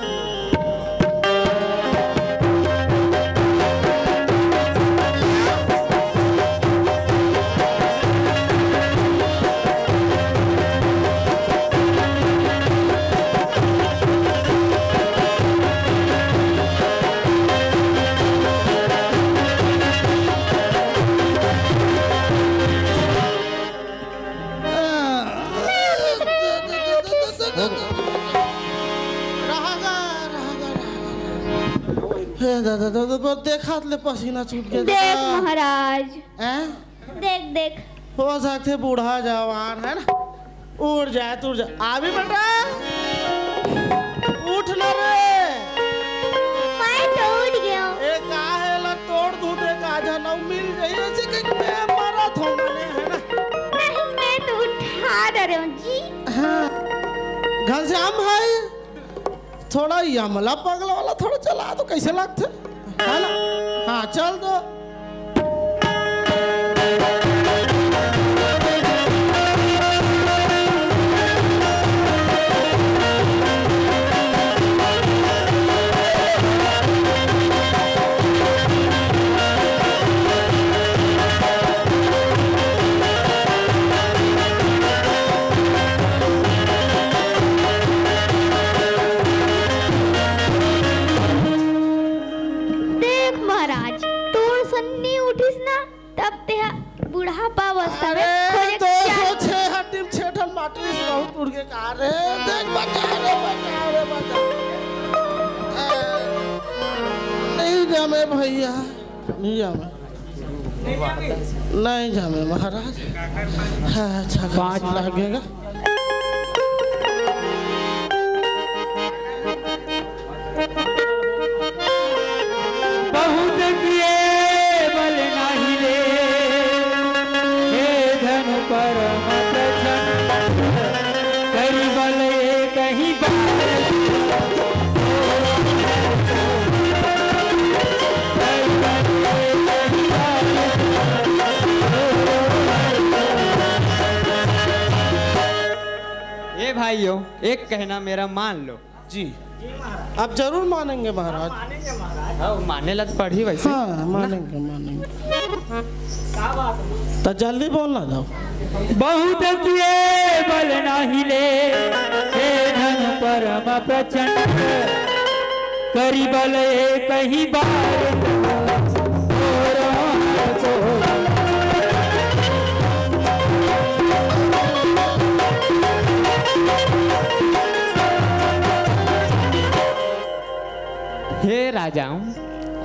हे दादा, दादा, बस देखात ले पसीना छूट गया। देख दादा। महाराज। हैं? देख, देख। हो सकथे बूढ़ा जवान, है ना? उठ जाए, तू उठ जा। आबे बेटा, उठ ना रे। मैं तो उठ गया हूँ। ए, का हे ला तोड़ दूँ, देख, आजा ना मिल जाई, ऐसे कह के मैं मरत हूँ, मैंने, है ना? नहीं, मैं तो उठा दे रही हूँ जी। हाँ। घनश्याम भाई, थोड़ा यमला पगला वाला थोड़ा चला तो कैसे लगथे? है ना? हाँ, चल दो। देख महाराज, तोर सन नी उठिस ना, तब तेहा बुढ़ापा अवस्था में अरे, खोजे दो सौ छह हड्डी में छह ठन माटी से बहुत उड़ के का रे? देख, बचा रे, बचा रे, बचा। ए, नहीं जामे भैया, नहीं जामे। नहीं जामे महाराज। हाँ, अच्छा, घास पाँच। लगेगा। बहुत किए बल नाही ले, हे धनु परम प्रचंड, करी बल एक ही बार। ए भाइयों, एक कहना मेरा मान लो। जी, आप जरूर मानेंगे महाराज। हाँ, माने ला तो पड़ही वैसे। हाँ, मानेंगे, मानेंगे। तो जल्दी बोलना जाओ। बहुत किए बल नाही ले, हे धनु परम प्रचंड, करी बल एक ही बार। जाऊं,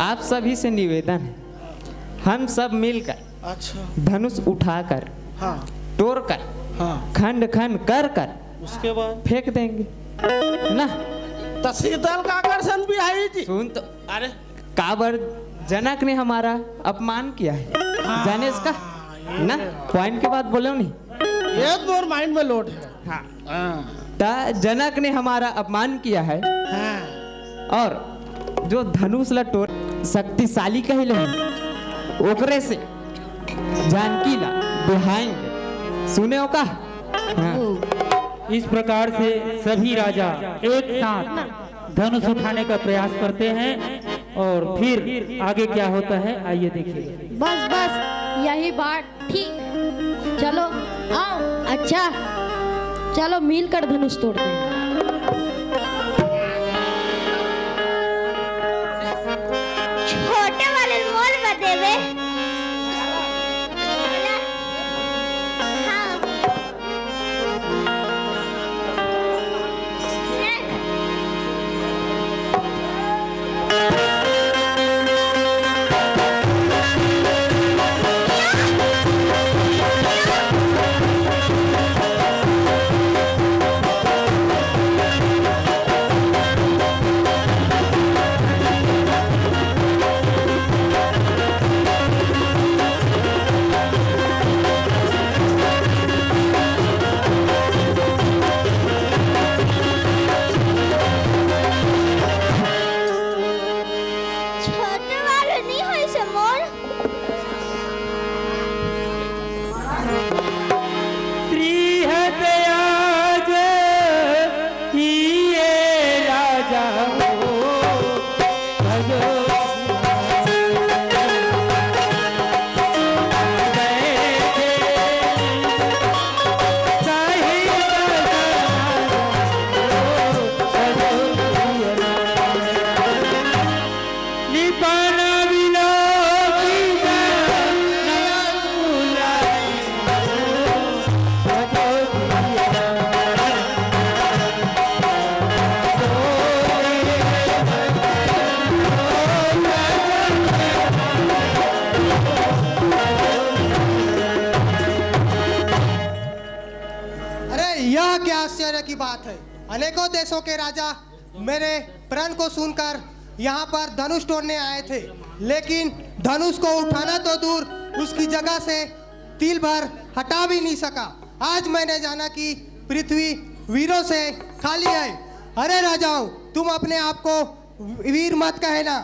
आप सभी से निवेदन है, हम सब मिलकर अच्छा। धनुष उठाकर, हाँ। तोड़कर, हाँ। खंड खंड कर कर उसके बाद? फेंक देंगे ना। तो शीतल का आकर्षण भी आई जी। सुन तो, अरे। काबर जनक ने हमारा अपमान किया है, हाँ। जाने इसका? ये ना, पॉइंट के बाद बोले नहीं। ये तो मोर माइंड में लोड है। हाँ। हाँ। ता जनक ने हमारा अपमान किया है। हाँ। और जो धनुष ला टोर शक्तिशाली कहले हैं, ओकरे से जानकी ला बिहाएंगे। सुने हो का? हाँ। इस प्रकार से सभी राजा एक साथ धनुष उठाने का प्रयास करते हैं और फिर आगे क्या होता है, आइए देखिए। बस, बस, यही बात ठीक है। चलो, आओ। अच्छा, चलो, मिलकर धनुष तोड़ते हैं। छोटे वाले मोल में देवे। हाँ। छोटे वाले नहीं होइस मोर। श्री हदयाज किए राजा हो, भजो। अरे, यह क्या आश्चर्य की बात है। अनेकों देशों के राजा मेरे प्रण को सुनकर यहाँ पर धनुष तोड़ने आए थे, लेकिन धनुष को उठाना तो दूर, उसकी जगह से तिल भर हटा भी नहीं सका। आज मैंने जाना कि पृथ्वी वीरों से खाली है। अरे राजाओं, तुम अपने आप को वीर मत कहना।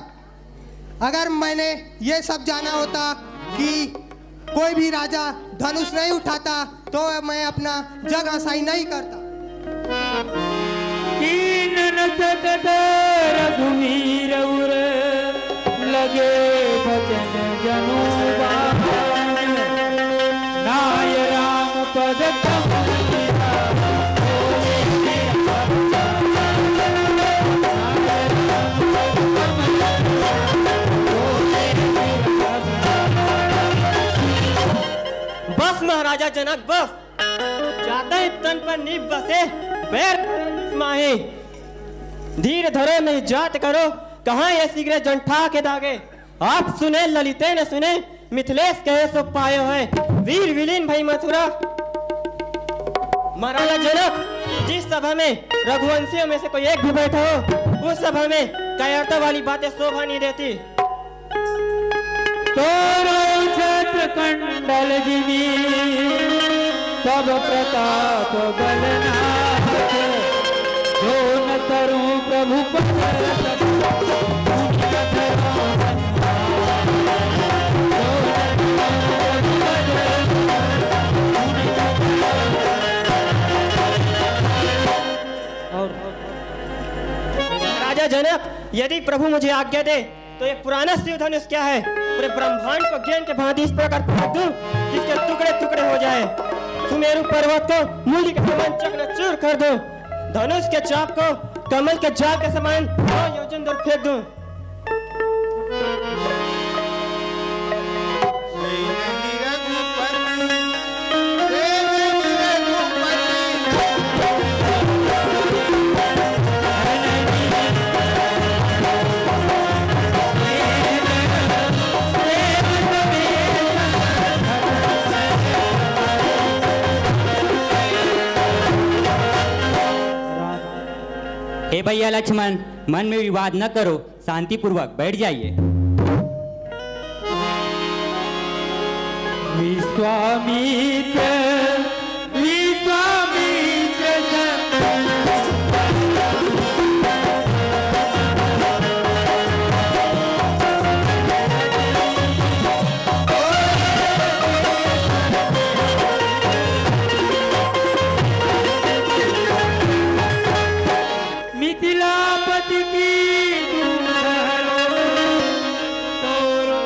अगर मैंने ये सब जाना होता कि कोई भी राजा धनुष नहीं उठाता, तो मैं अपना जग हंसाई नहीं करता। कीन न सकत रघुवीर उर, लगे बचन जनु बान। नाय राम पद कमल बस महाराजा जनक, बस। जाता है तन पर नींव बसे, पैर माहे। धीर धरो नहीं जात करो, कहाँ ये सिगरे जन ठा के दागे। आप सुने ललिते न सुने, मिथिलेश कहे सो पायो है। वीर विलीन भई मथुरा। महाराजा जनक, जिस सभा में रघुवंशियों में से कोई एक भी बैठा हो, उस सभा में कायरता वाली बातें शोभा नहीं देती। तोरो छत्र कंडल जिनी, तब प्रताप बलनाथ। जो न तरूं प्रभु पद रतन, जो न तरूं और राजा जनक, यदि प्रभु मुझे आज्ञा दे, तो ये पुराना शिव धनुष क्या है, पूरे ब्रह्मांड को गेंद के भांति इस प्रकार फेंक दूं, जिसके टुकड़े टुकड़े हो जाए। सुमेरु पर्वत को मूली के समान चकनाचूर कर दूं। धनुष के चाप को कमल के जाल के समान नौ योजन दूर फेंक दूं। ए भैया लक्ष्मण, मन में विवाद न करो, शांतिपूर्वक बैठ जाइए। विश्वामित्र, विश्वामित्र स- मिथिलापति की दूर हरो, तोरो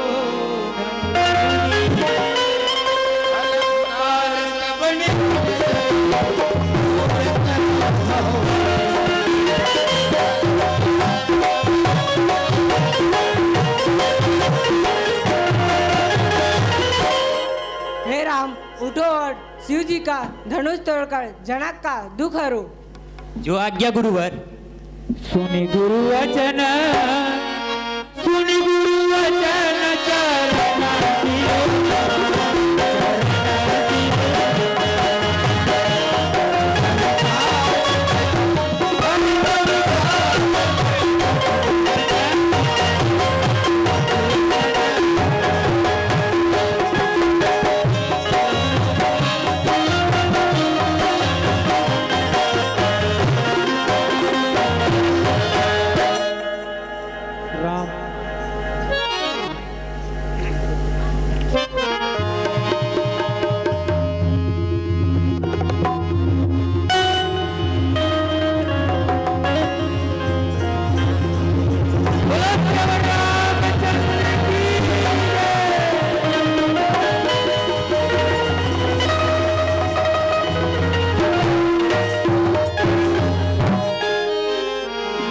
हे राम, उठो और शिव जी का धनुष तोड़कर जनक का दुख हरो। जो आज्ञा गुरुवर। सुनि गुरु वचन, सुनि गुरु वचन चरण राम।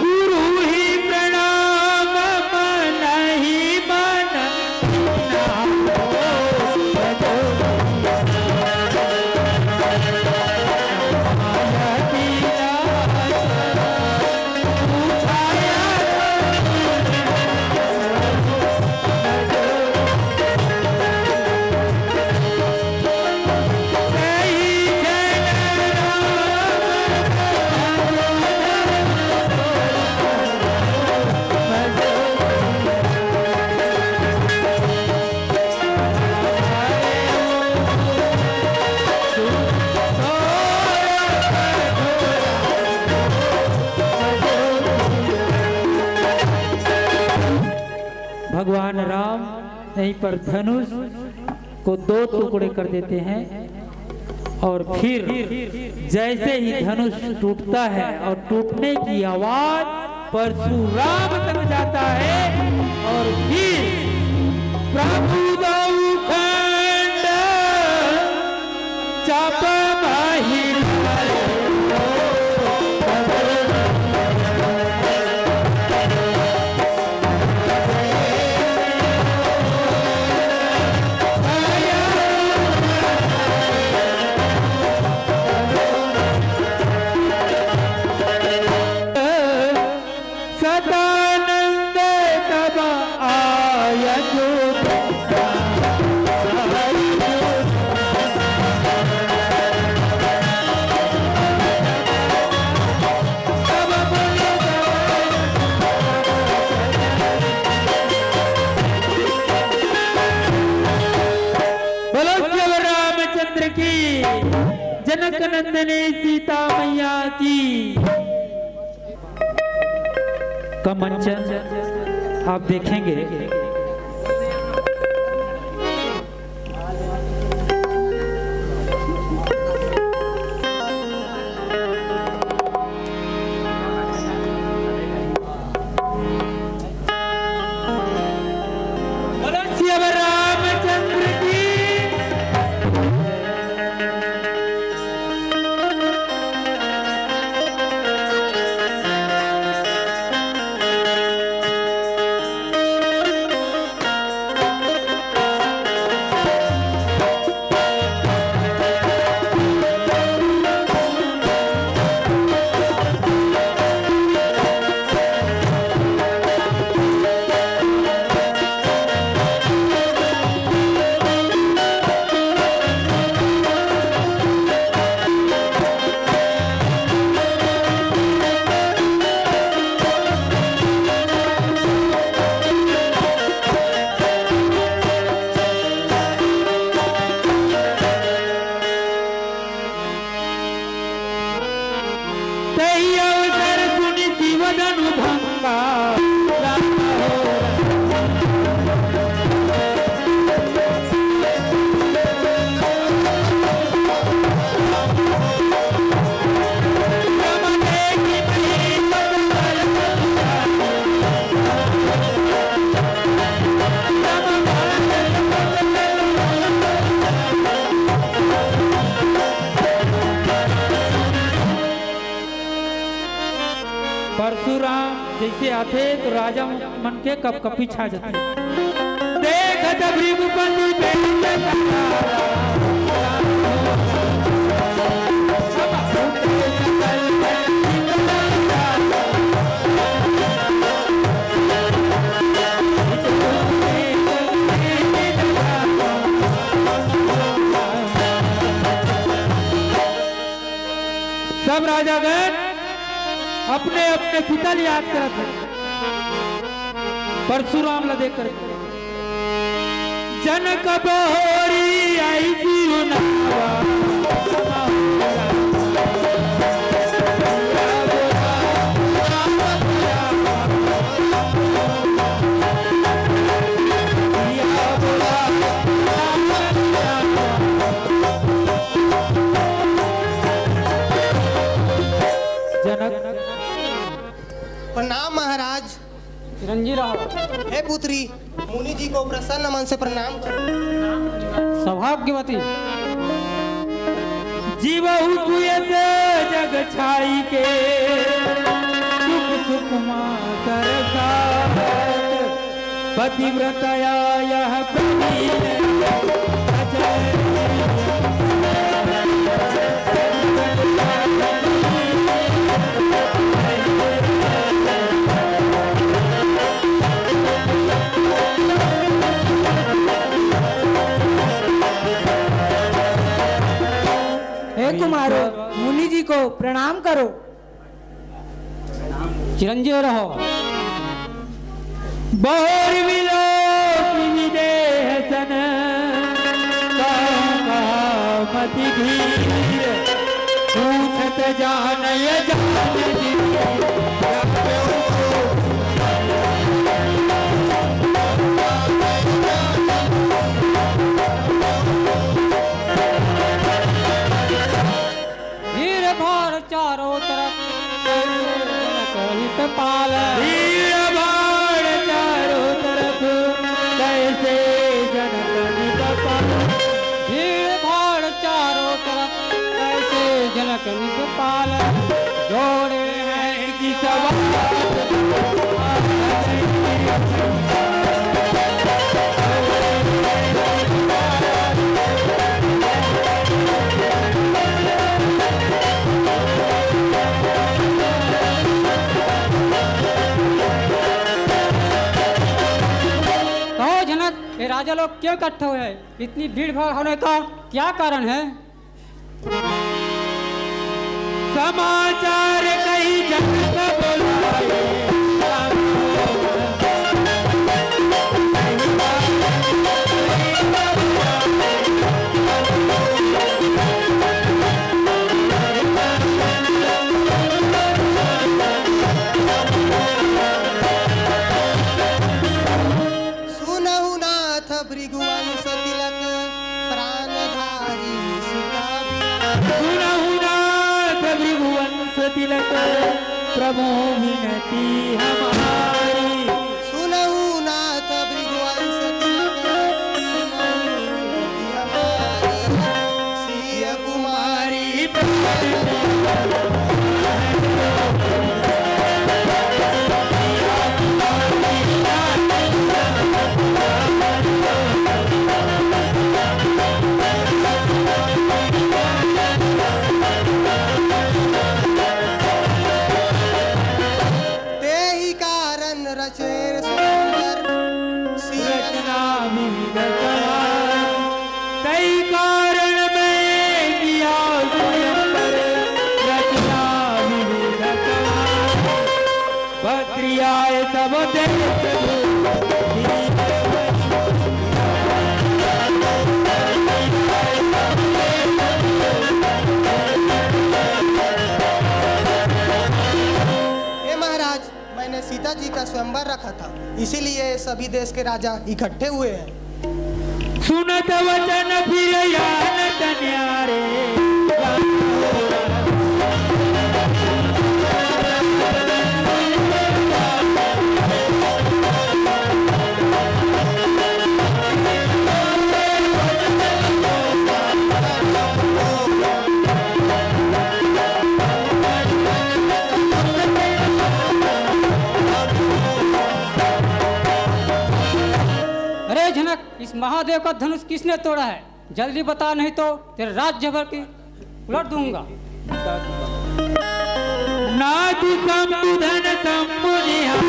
गुरु ही प्रणाम मन ही मन। भगवान राम यहीं पर धनुष को दो टुकड़े कर देते हैं और फिर जैसे ही धनुष टूटता है और टूटने की आवाज परशुराम तक जाता है और फिर प्रभु दो खंड चाप माहिर। सदानंद तब आय सुख। बोलो श्री रामचंद्र की, जनक नंदनी सीता मैया की। का मंचन आप देखेंगे। बोलो सियावर रामचंद्र की। थे तो राजा मन के कपकपी छा जाथे। देखत भृगुपति बेंत कटारा। सब राजागण अपने अपने पिता ल याद करत हे। परशुराम ला देख कर, जनक बहोरी आई सिरुनावा। जनक। प्रणाम महाराज। चिरंजीव रहो। हे पुत्री, मुनि जी को प्रसन्न मन से प्रणाम करो। सौभाग्यवती। जीवहु सुयस जग छाई के, सुख सुख मा सरसात। पतिव्रतया यह प्रवीण अजय। हे कुमारो, मुनि जी को प्रणाम करो। चिरंजीव रहो। बहुर विलोक विदेह सन, कहु कहा मति धीर। पूछत जान ये जान जी। भीड़ भाड़ चारों तरफ, कैसे जनक नित पाल। भीड़ भाड़ चारों तरफ, कैसे जनक नित पाल। भीड़ भाड़ चारों तरफ, कैसे जनक नित पाल। जोड़े हैं कि सवाल। कहो जनक, ये राजा लोग क्यों इकट्ठा हुए हैं? इतनी भीड़ भाड़ होने का क्या कारण है? समाचार कही जनक बोलाए। सुनहु नाथ भृगुवंश तिलक, प्राणधारी सीता बिना। सुनहु नाथ भृगुवंश तिलक, प्रभु विनती हमारी। सुनहु नाथ भृगुवंश तिलक, प्रभु विनती हमारी। सिय कुमारी तेहि कारण रचे स्वयंवर सिय रचना विविध समाज। तई कारण में किया स्वयंवर रचना विविध समाज। भद्रियाय सब देश हे महाराज, मैंने सीता जी का स्वयंवर रखा था, इसीलिए सभी देश के राजा इकट्ठे हुए हैं। सुनत वचन फिर जानत न्यारे। महादेव का धनुष किसने तोड़ा है? जल्दी बता, नहीं तो तेरे राज्य भर की उलट दूंगा। नाथ शंभु धन शंभु निहार।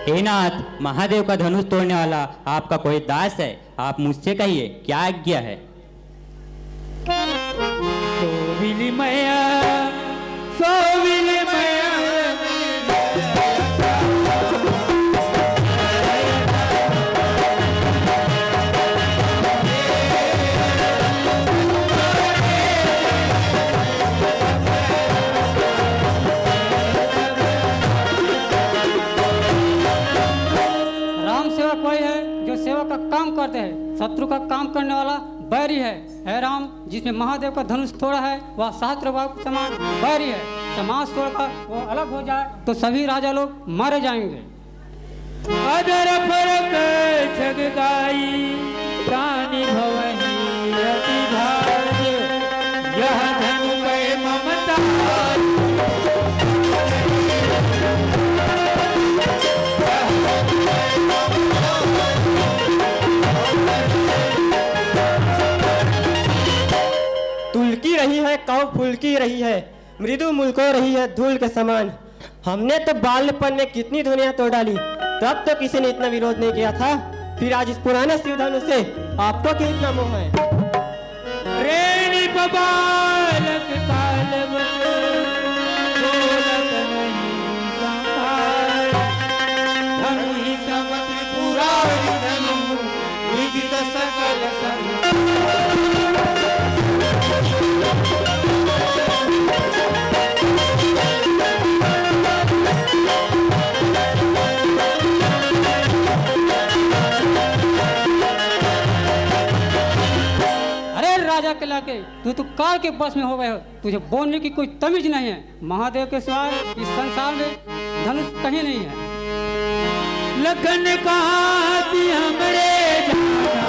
हे नाथ, महादेव का धनुष तोड़ने वाला आपका कोई दास है, आप मुझसे कहिए, क्या आज्ञा है? सोविली मैया, सोविली मैया। राम सेवक वही है जो सेवा का काम करते हैं, शत्रु का काम करने वाला बैरी है। हे राम, जिसमें महादेव का धनुष तोड़ा है, वह सहस्त्र बाहु के समान बैरी है। समाज तोड़कर वो अलग हो जाए तो सभी राजा लोग मारे जाएंगे। अदर फरक छगदाई, प्राणी भवही अति भार। यह धनु भय ममता। तुलकी रही है कौ फुलकी रही है, मृदु मुलको रही है धूल के समान। हमने तो बालपन में कितनी दुनिया तोड़ डाली, तब तो किसी ने इतना विरोध नहीं किया था। फिर आज इस पुराने शिव धनुष से आपको क्यों इतना मोह है? रेणी बालक काल में बोलत नहीं संभाल। धनु ही समति पुराण धनु विदित सकल संसार। अरे राजा के लाके, तू तो काल के बस में हो गए हो, तुझे बोलने की कोई तमीज नहीं है। महादेव के सिवाय इस संसार में धनुष कहीं नहीं है। लखन कहा थी हमरे जाना।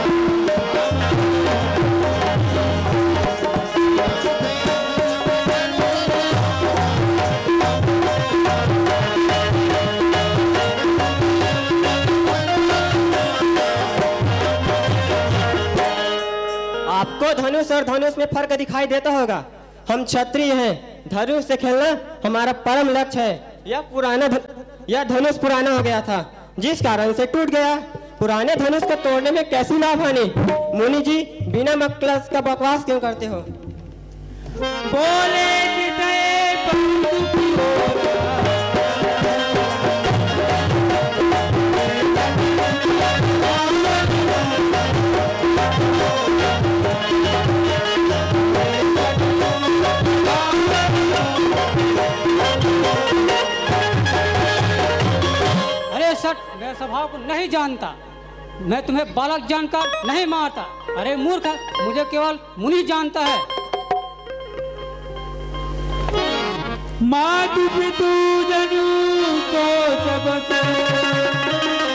आपको धनुष और धनुष में फर्क दिखाई देता होगा। हम क्षत्रिय हैं, धनुष से खेलना हमारा परम लक्ष्य है। यह पुराना ध-, यह धनुष पुराना हो गया था, जिस कारण से टूट गया। पुराने धनुष को तोड़ने में कैसी लाभ हानि? मुनि जी, बिना मतलब का बकवास क्यों करते हो? बोले कि दे पर दुखी हो। अरे सट, मैं स्वभाव को नहीं जानता। मैं तुम्हें बालक जानकर नहीं मारता। अरे मूर्ख, मुझे केवल मुनि जानता है। मातु पितु जनु सोच बस,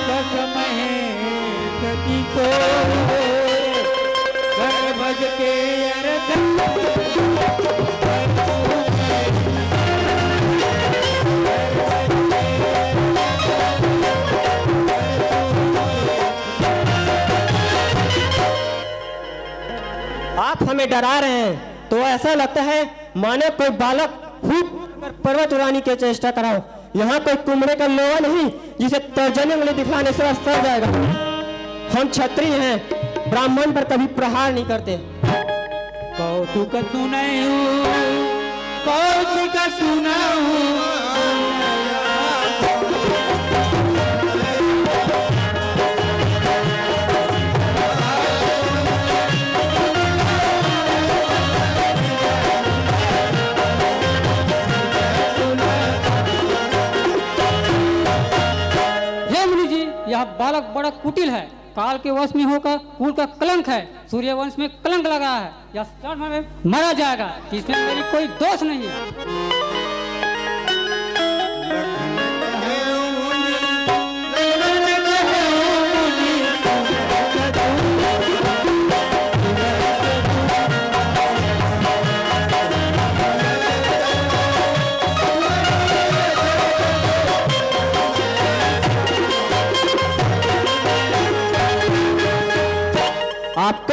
बस महेश की सोच। गर्भज के अरथ आप हमें डरा रहे हैं, तो ऐसा लगता है मानो कोई बालक फूट कर पर्वत उड़ाने की चेष्टा करा। यहाँ कोई कुमड़े का लोहा नहीं, जिसे तर्जनी उंगली दिखलाने से वह सड़ जाएगा। हम क्षत्रिय हैं, ब्राह्मण पर कभी प्रहार नहीं करते। कौतुक सुनऊ, कौतुक सुनऊ। हे मुनि जी, यह बालक बड़ा कुटिल है, काल के वश में होकर कुल का कलंक है, सूर्यवंश में कलंक लगा है। यह क्षण में मारा जाएगा, इसमें मेरी कोई दोष नहीं है।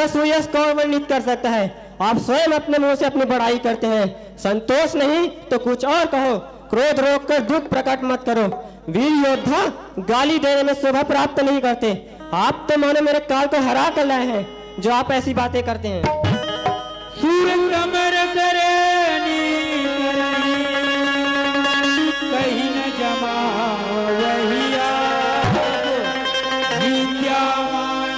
सूर्यास्त को वर्णित कर सकता है। आप स्वयं अपने मुंह से अपनी बड़ाई करते हैं। संतोष नहीं तो कुछ और कहो। क्रोध रोक कर दुख प्रकट मत करो। वीर योद्धा गाली देने में शोभा प्राप्त नहीं करते। आप तो मानो मेरे काल को हरा कर लाए हैं, जो आप ऐसी बातें करते हैं। सूर समर करनी करनी, कही न जमा वही आग, विद्यामान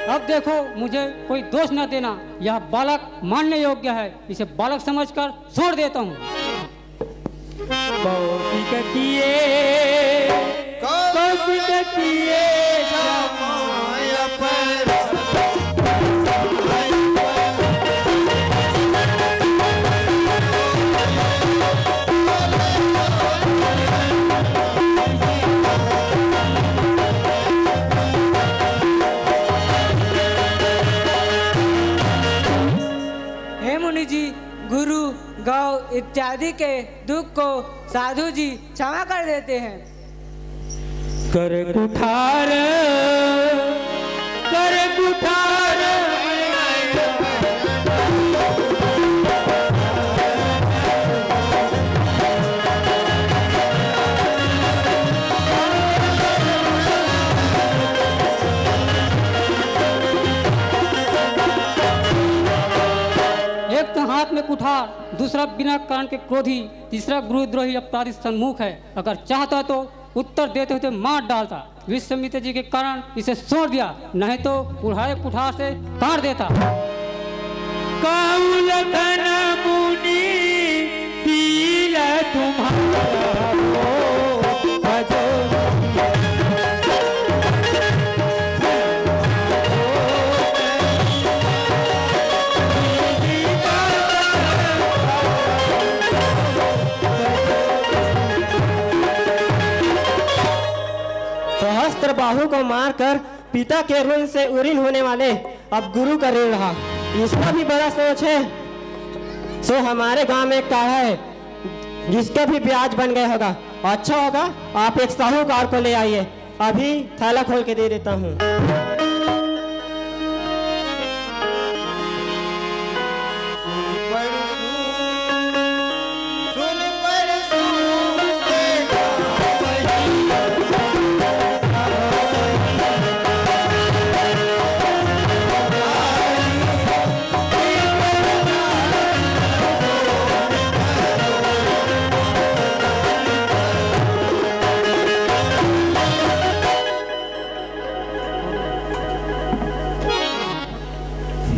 अब देखो, मुझे कोई दोष न देना, यह बालक मानने योग्य है, इसे बालक समझकर छोड़ देता हूँ। कौशिक किए, कौशिक किए, समय पर। हे मुनि जी, गुरु, गौ इत्यादि के दुख को साधु जी क्षमा कर देते हैं। कर कुठार, कर कुठार। एक तो हाथ में कुठार, दूसरा बिना कारण के क्रोधी, तीसरा गुरुद्रोही अपराधी सन्मुख है। अगर चाहता तो उत्तर देते हुए मार डालता। विश्वामित्र जी के कारण इसे छोड़ दिया, नहीं तो कुल्हाड़े कुठार से काट देता। कौन लखन मुनि शील तुम्हारा हो, भजो। सहस्त्र बाहु को मारकर पिता के ऋण से उऋण होने वाले अब गुरु का ऋण रहा, इसका भी बड़ा सोच है। सो हमारे गांव में एक काढ़ा है, जिसका भी ब्याज बन गया होगा। अच्छा होगा, आप एक साहूकार को ले आइए। अभी थैला खोल के दे देता हूँ।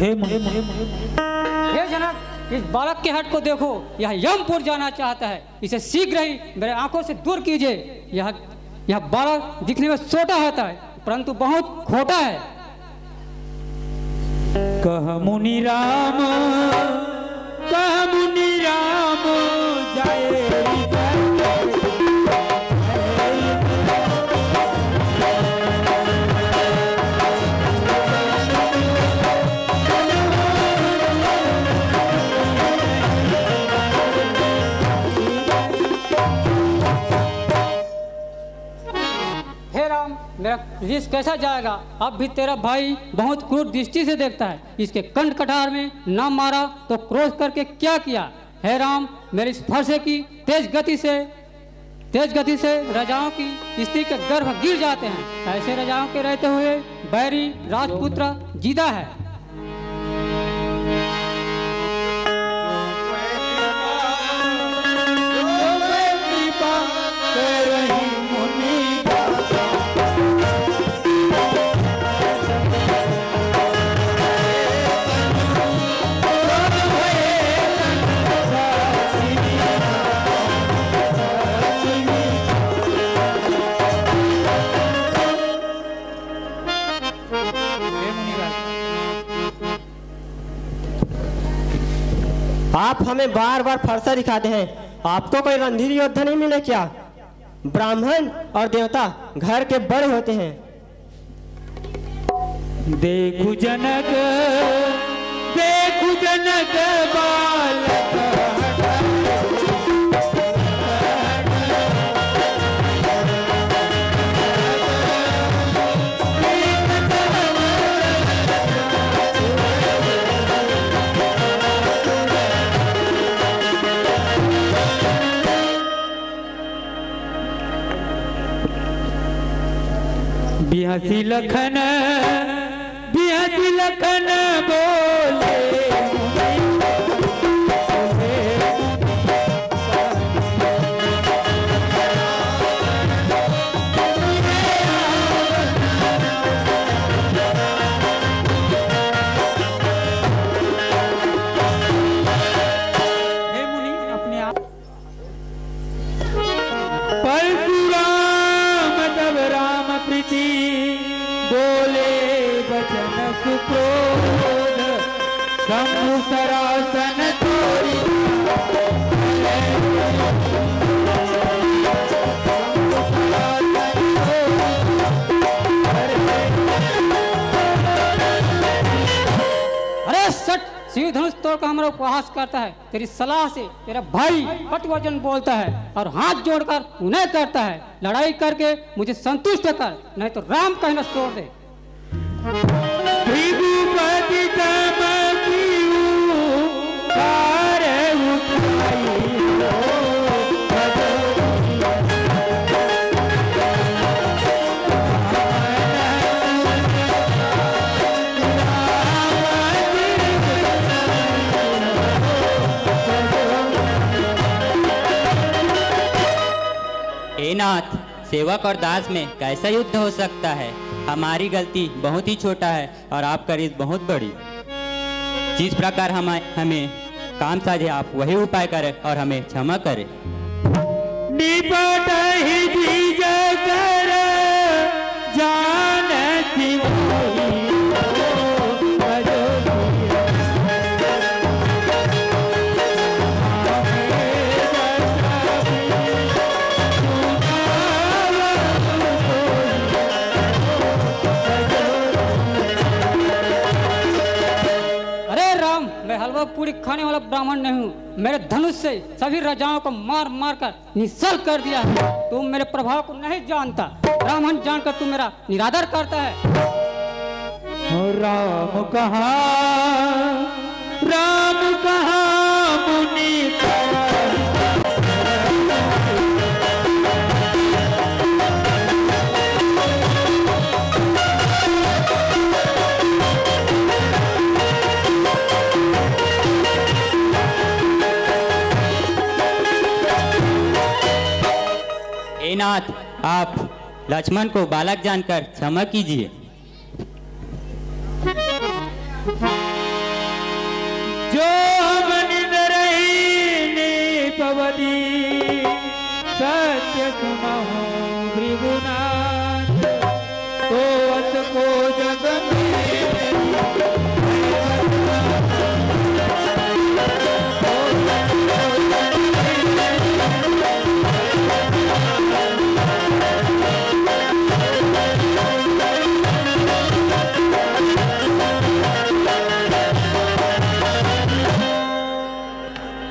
हे मुनि, हे जनक, इस बालक के हठ को देखो, यह यमपुर जाना चाहता है। इसे शीघ्र ही मेरे आंखों से दूर कीजिए। यह, यह बालक दिखने में छोटा होता है, परंतु बहुत खोटा है। कह मुनि राम, कह मुनि राम, जाए। हे राम, मेरा विष कैसा जाएगा? अब भी तेरा भाई बहुत क्रूर दृष्टि से देखता है। इसके कंठ कटार में ना मारा तो क्रोध करके क्या किया? हे राम, मेरे स्पर्श की तेज गति से, तेज गति से राजाओं की स्त्री के गर्भ गिर जाते हैं। ऐसे राजाओं के रहते हुए बैरी राजपुत्र जीता है। आप हमें बार बार फरसा दिखाते हैं। आपको कोई रणधीर योद्धा नहीं मिले क्या? ब्राह्मण और देवता घर के बड़े होते हैं। देखु जनक, देखु जनक बालक। बिहसी लखन, बिहसी लखन बोले। हे मुनि, अपने आप। परशुराम तब राम प्रीति बोले बचन सुक्रोध, शंभु सरासन तोरी। अरे सट, शिव धनुष तोड़कर हमारा उपहास करता है। तेरी सलाह से तेरा भाई कटु वचन बोलता है और हाथ जोड़कर विनय करता है, लड़ाई करके मुझे संतुष्ट कर, नहीं तो राम का ही नस तोड़ दे। भृगुपति तम कीउ भार उठाई हो। हे नाथ, सेवक और दास में कैसा युद्ध हो सकता है? हमारी गलती बहुत ही छोटा है और आपका रिस बहुत बड़ी। जिस प्रकार हम, हमें काम साझे, आप वही उपाय करें और हमें क्षमा करें। निपट ही द्विज कर जान सिवाई। अरे राम, मैं हलवा पूरी खाने वाला ब्राह्मण नहीं हूँ। मेरे धनुष से सभी राजाओं को मार मार कर निश्चल कर दिया है। तू मेरे प्रभाव को नहीं जानता। ब्राह्मण जानकर तू मेरा निरादर करता है। राम कहा, राम कहा मुनि कहा। हे नाथ, आप लक्ष्मण को बालक जानकर क्षमा कीजिए। जो हम निंद रही नृपवती, सत्य सुनहु भृगुनाथ। तो अस को जग में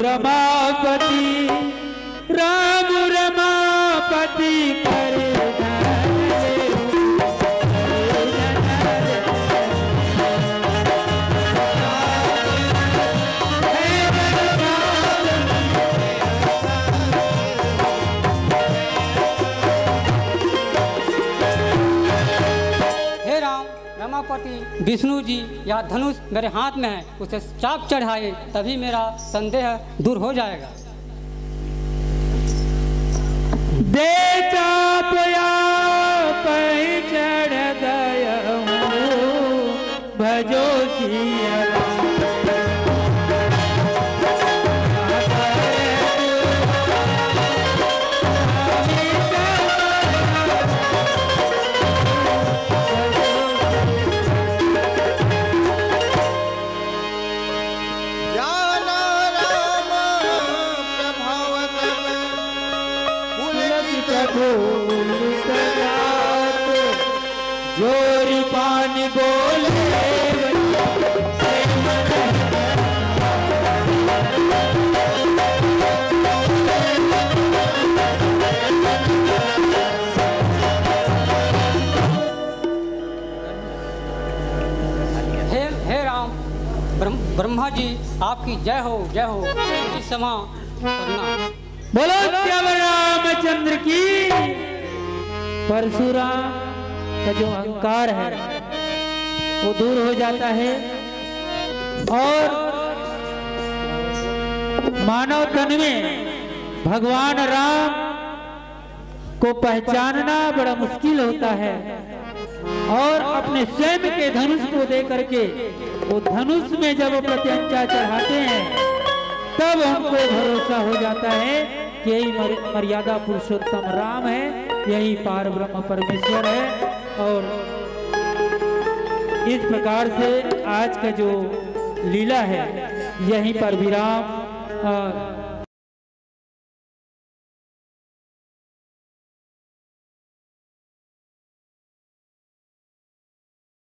रमापति, राम रमापति करे धन रे। हे राम, रमापति विष्णु जी, यह धनुष मेरे हाथ में है, उसे चाप चढ़ाए, तभी मेरा संदेह दूर हो जाएगा। दे चाप या पै चढ़ गया हूँ, भजो सिया राम। प्रभु उलटनाथ, जोरी पानी बोले। हे, हे राम, ब्रह्म-, ब्रह्मा जी, आपकी जय हो, जय हो। इस समा करना। बोलो सियावर रामचंद्र की। परशुराम का जो अहंकार है, वो दूर हो जाता है और मानव तन में भगवान राम को पहचानना बड़ा मुश्किल होता है। और अपने स्वयं के धनुष को दे करके वो धनुष में जब प्रत्यंचा चढ़ाते हैं, तब उनको भरोसा हो जाता है कि यही मर-, मर्यादा पुरुषोत्तम राम है, यही पार ब्रह्म परमेश्वर है। और इस प्रकार से आज का जो लीला है, यहीं पर विराम। और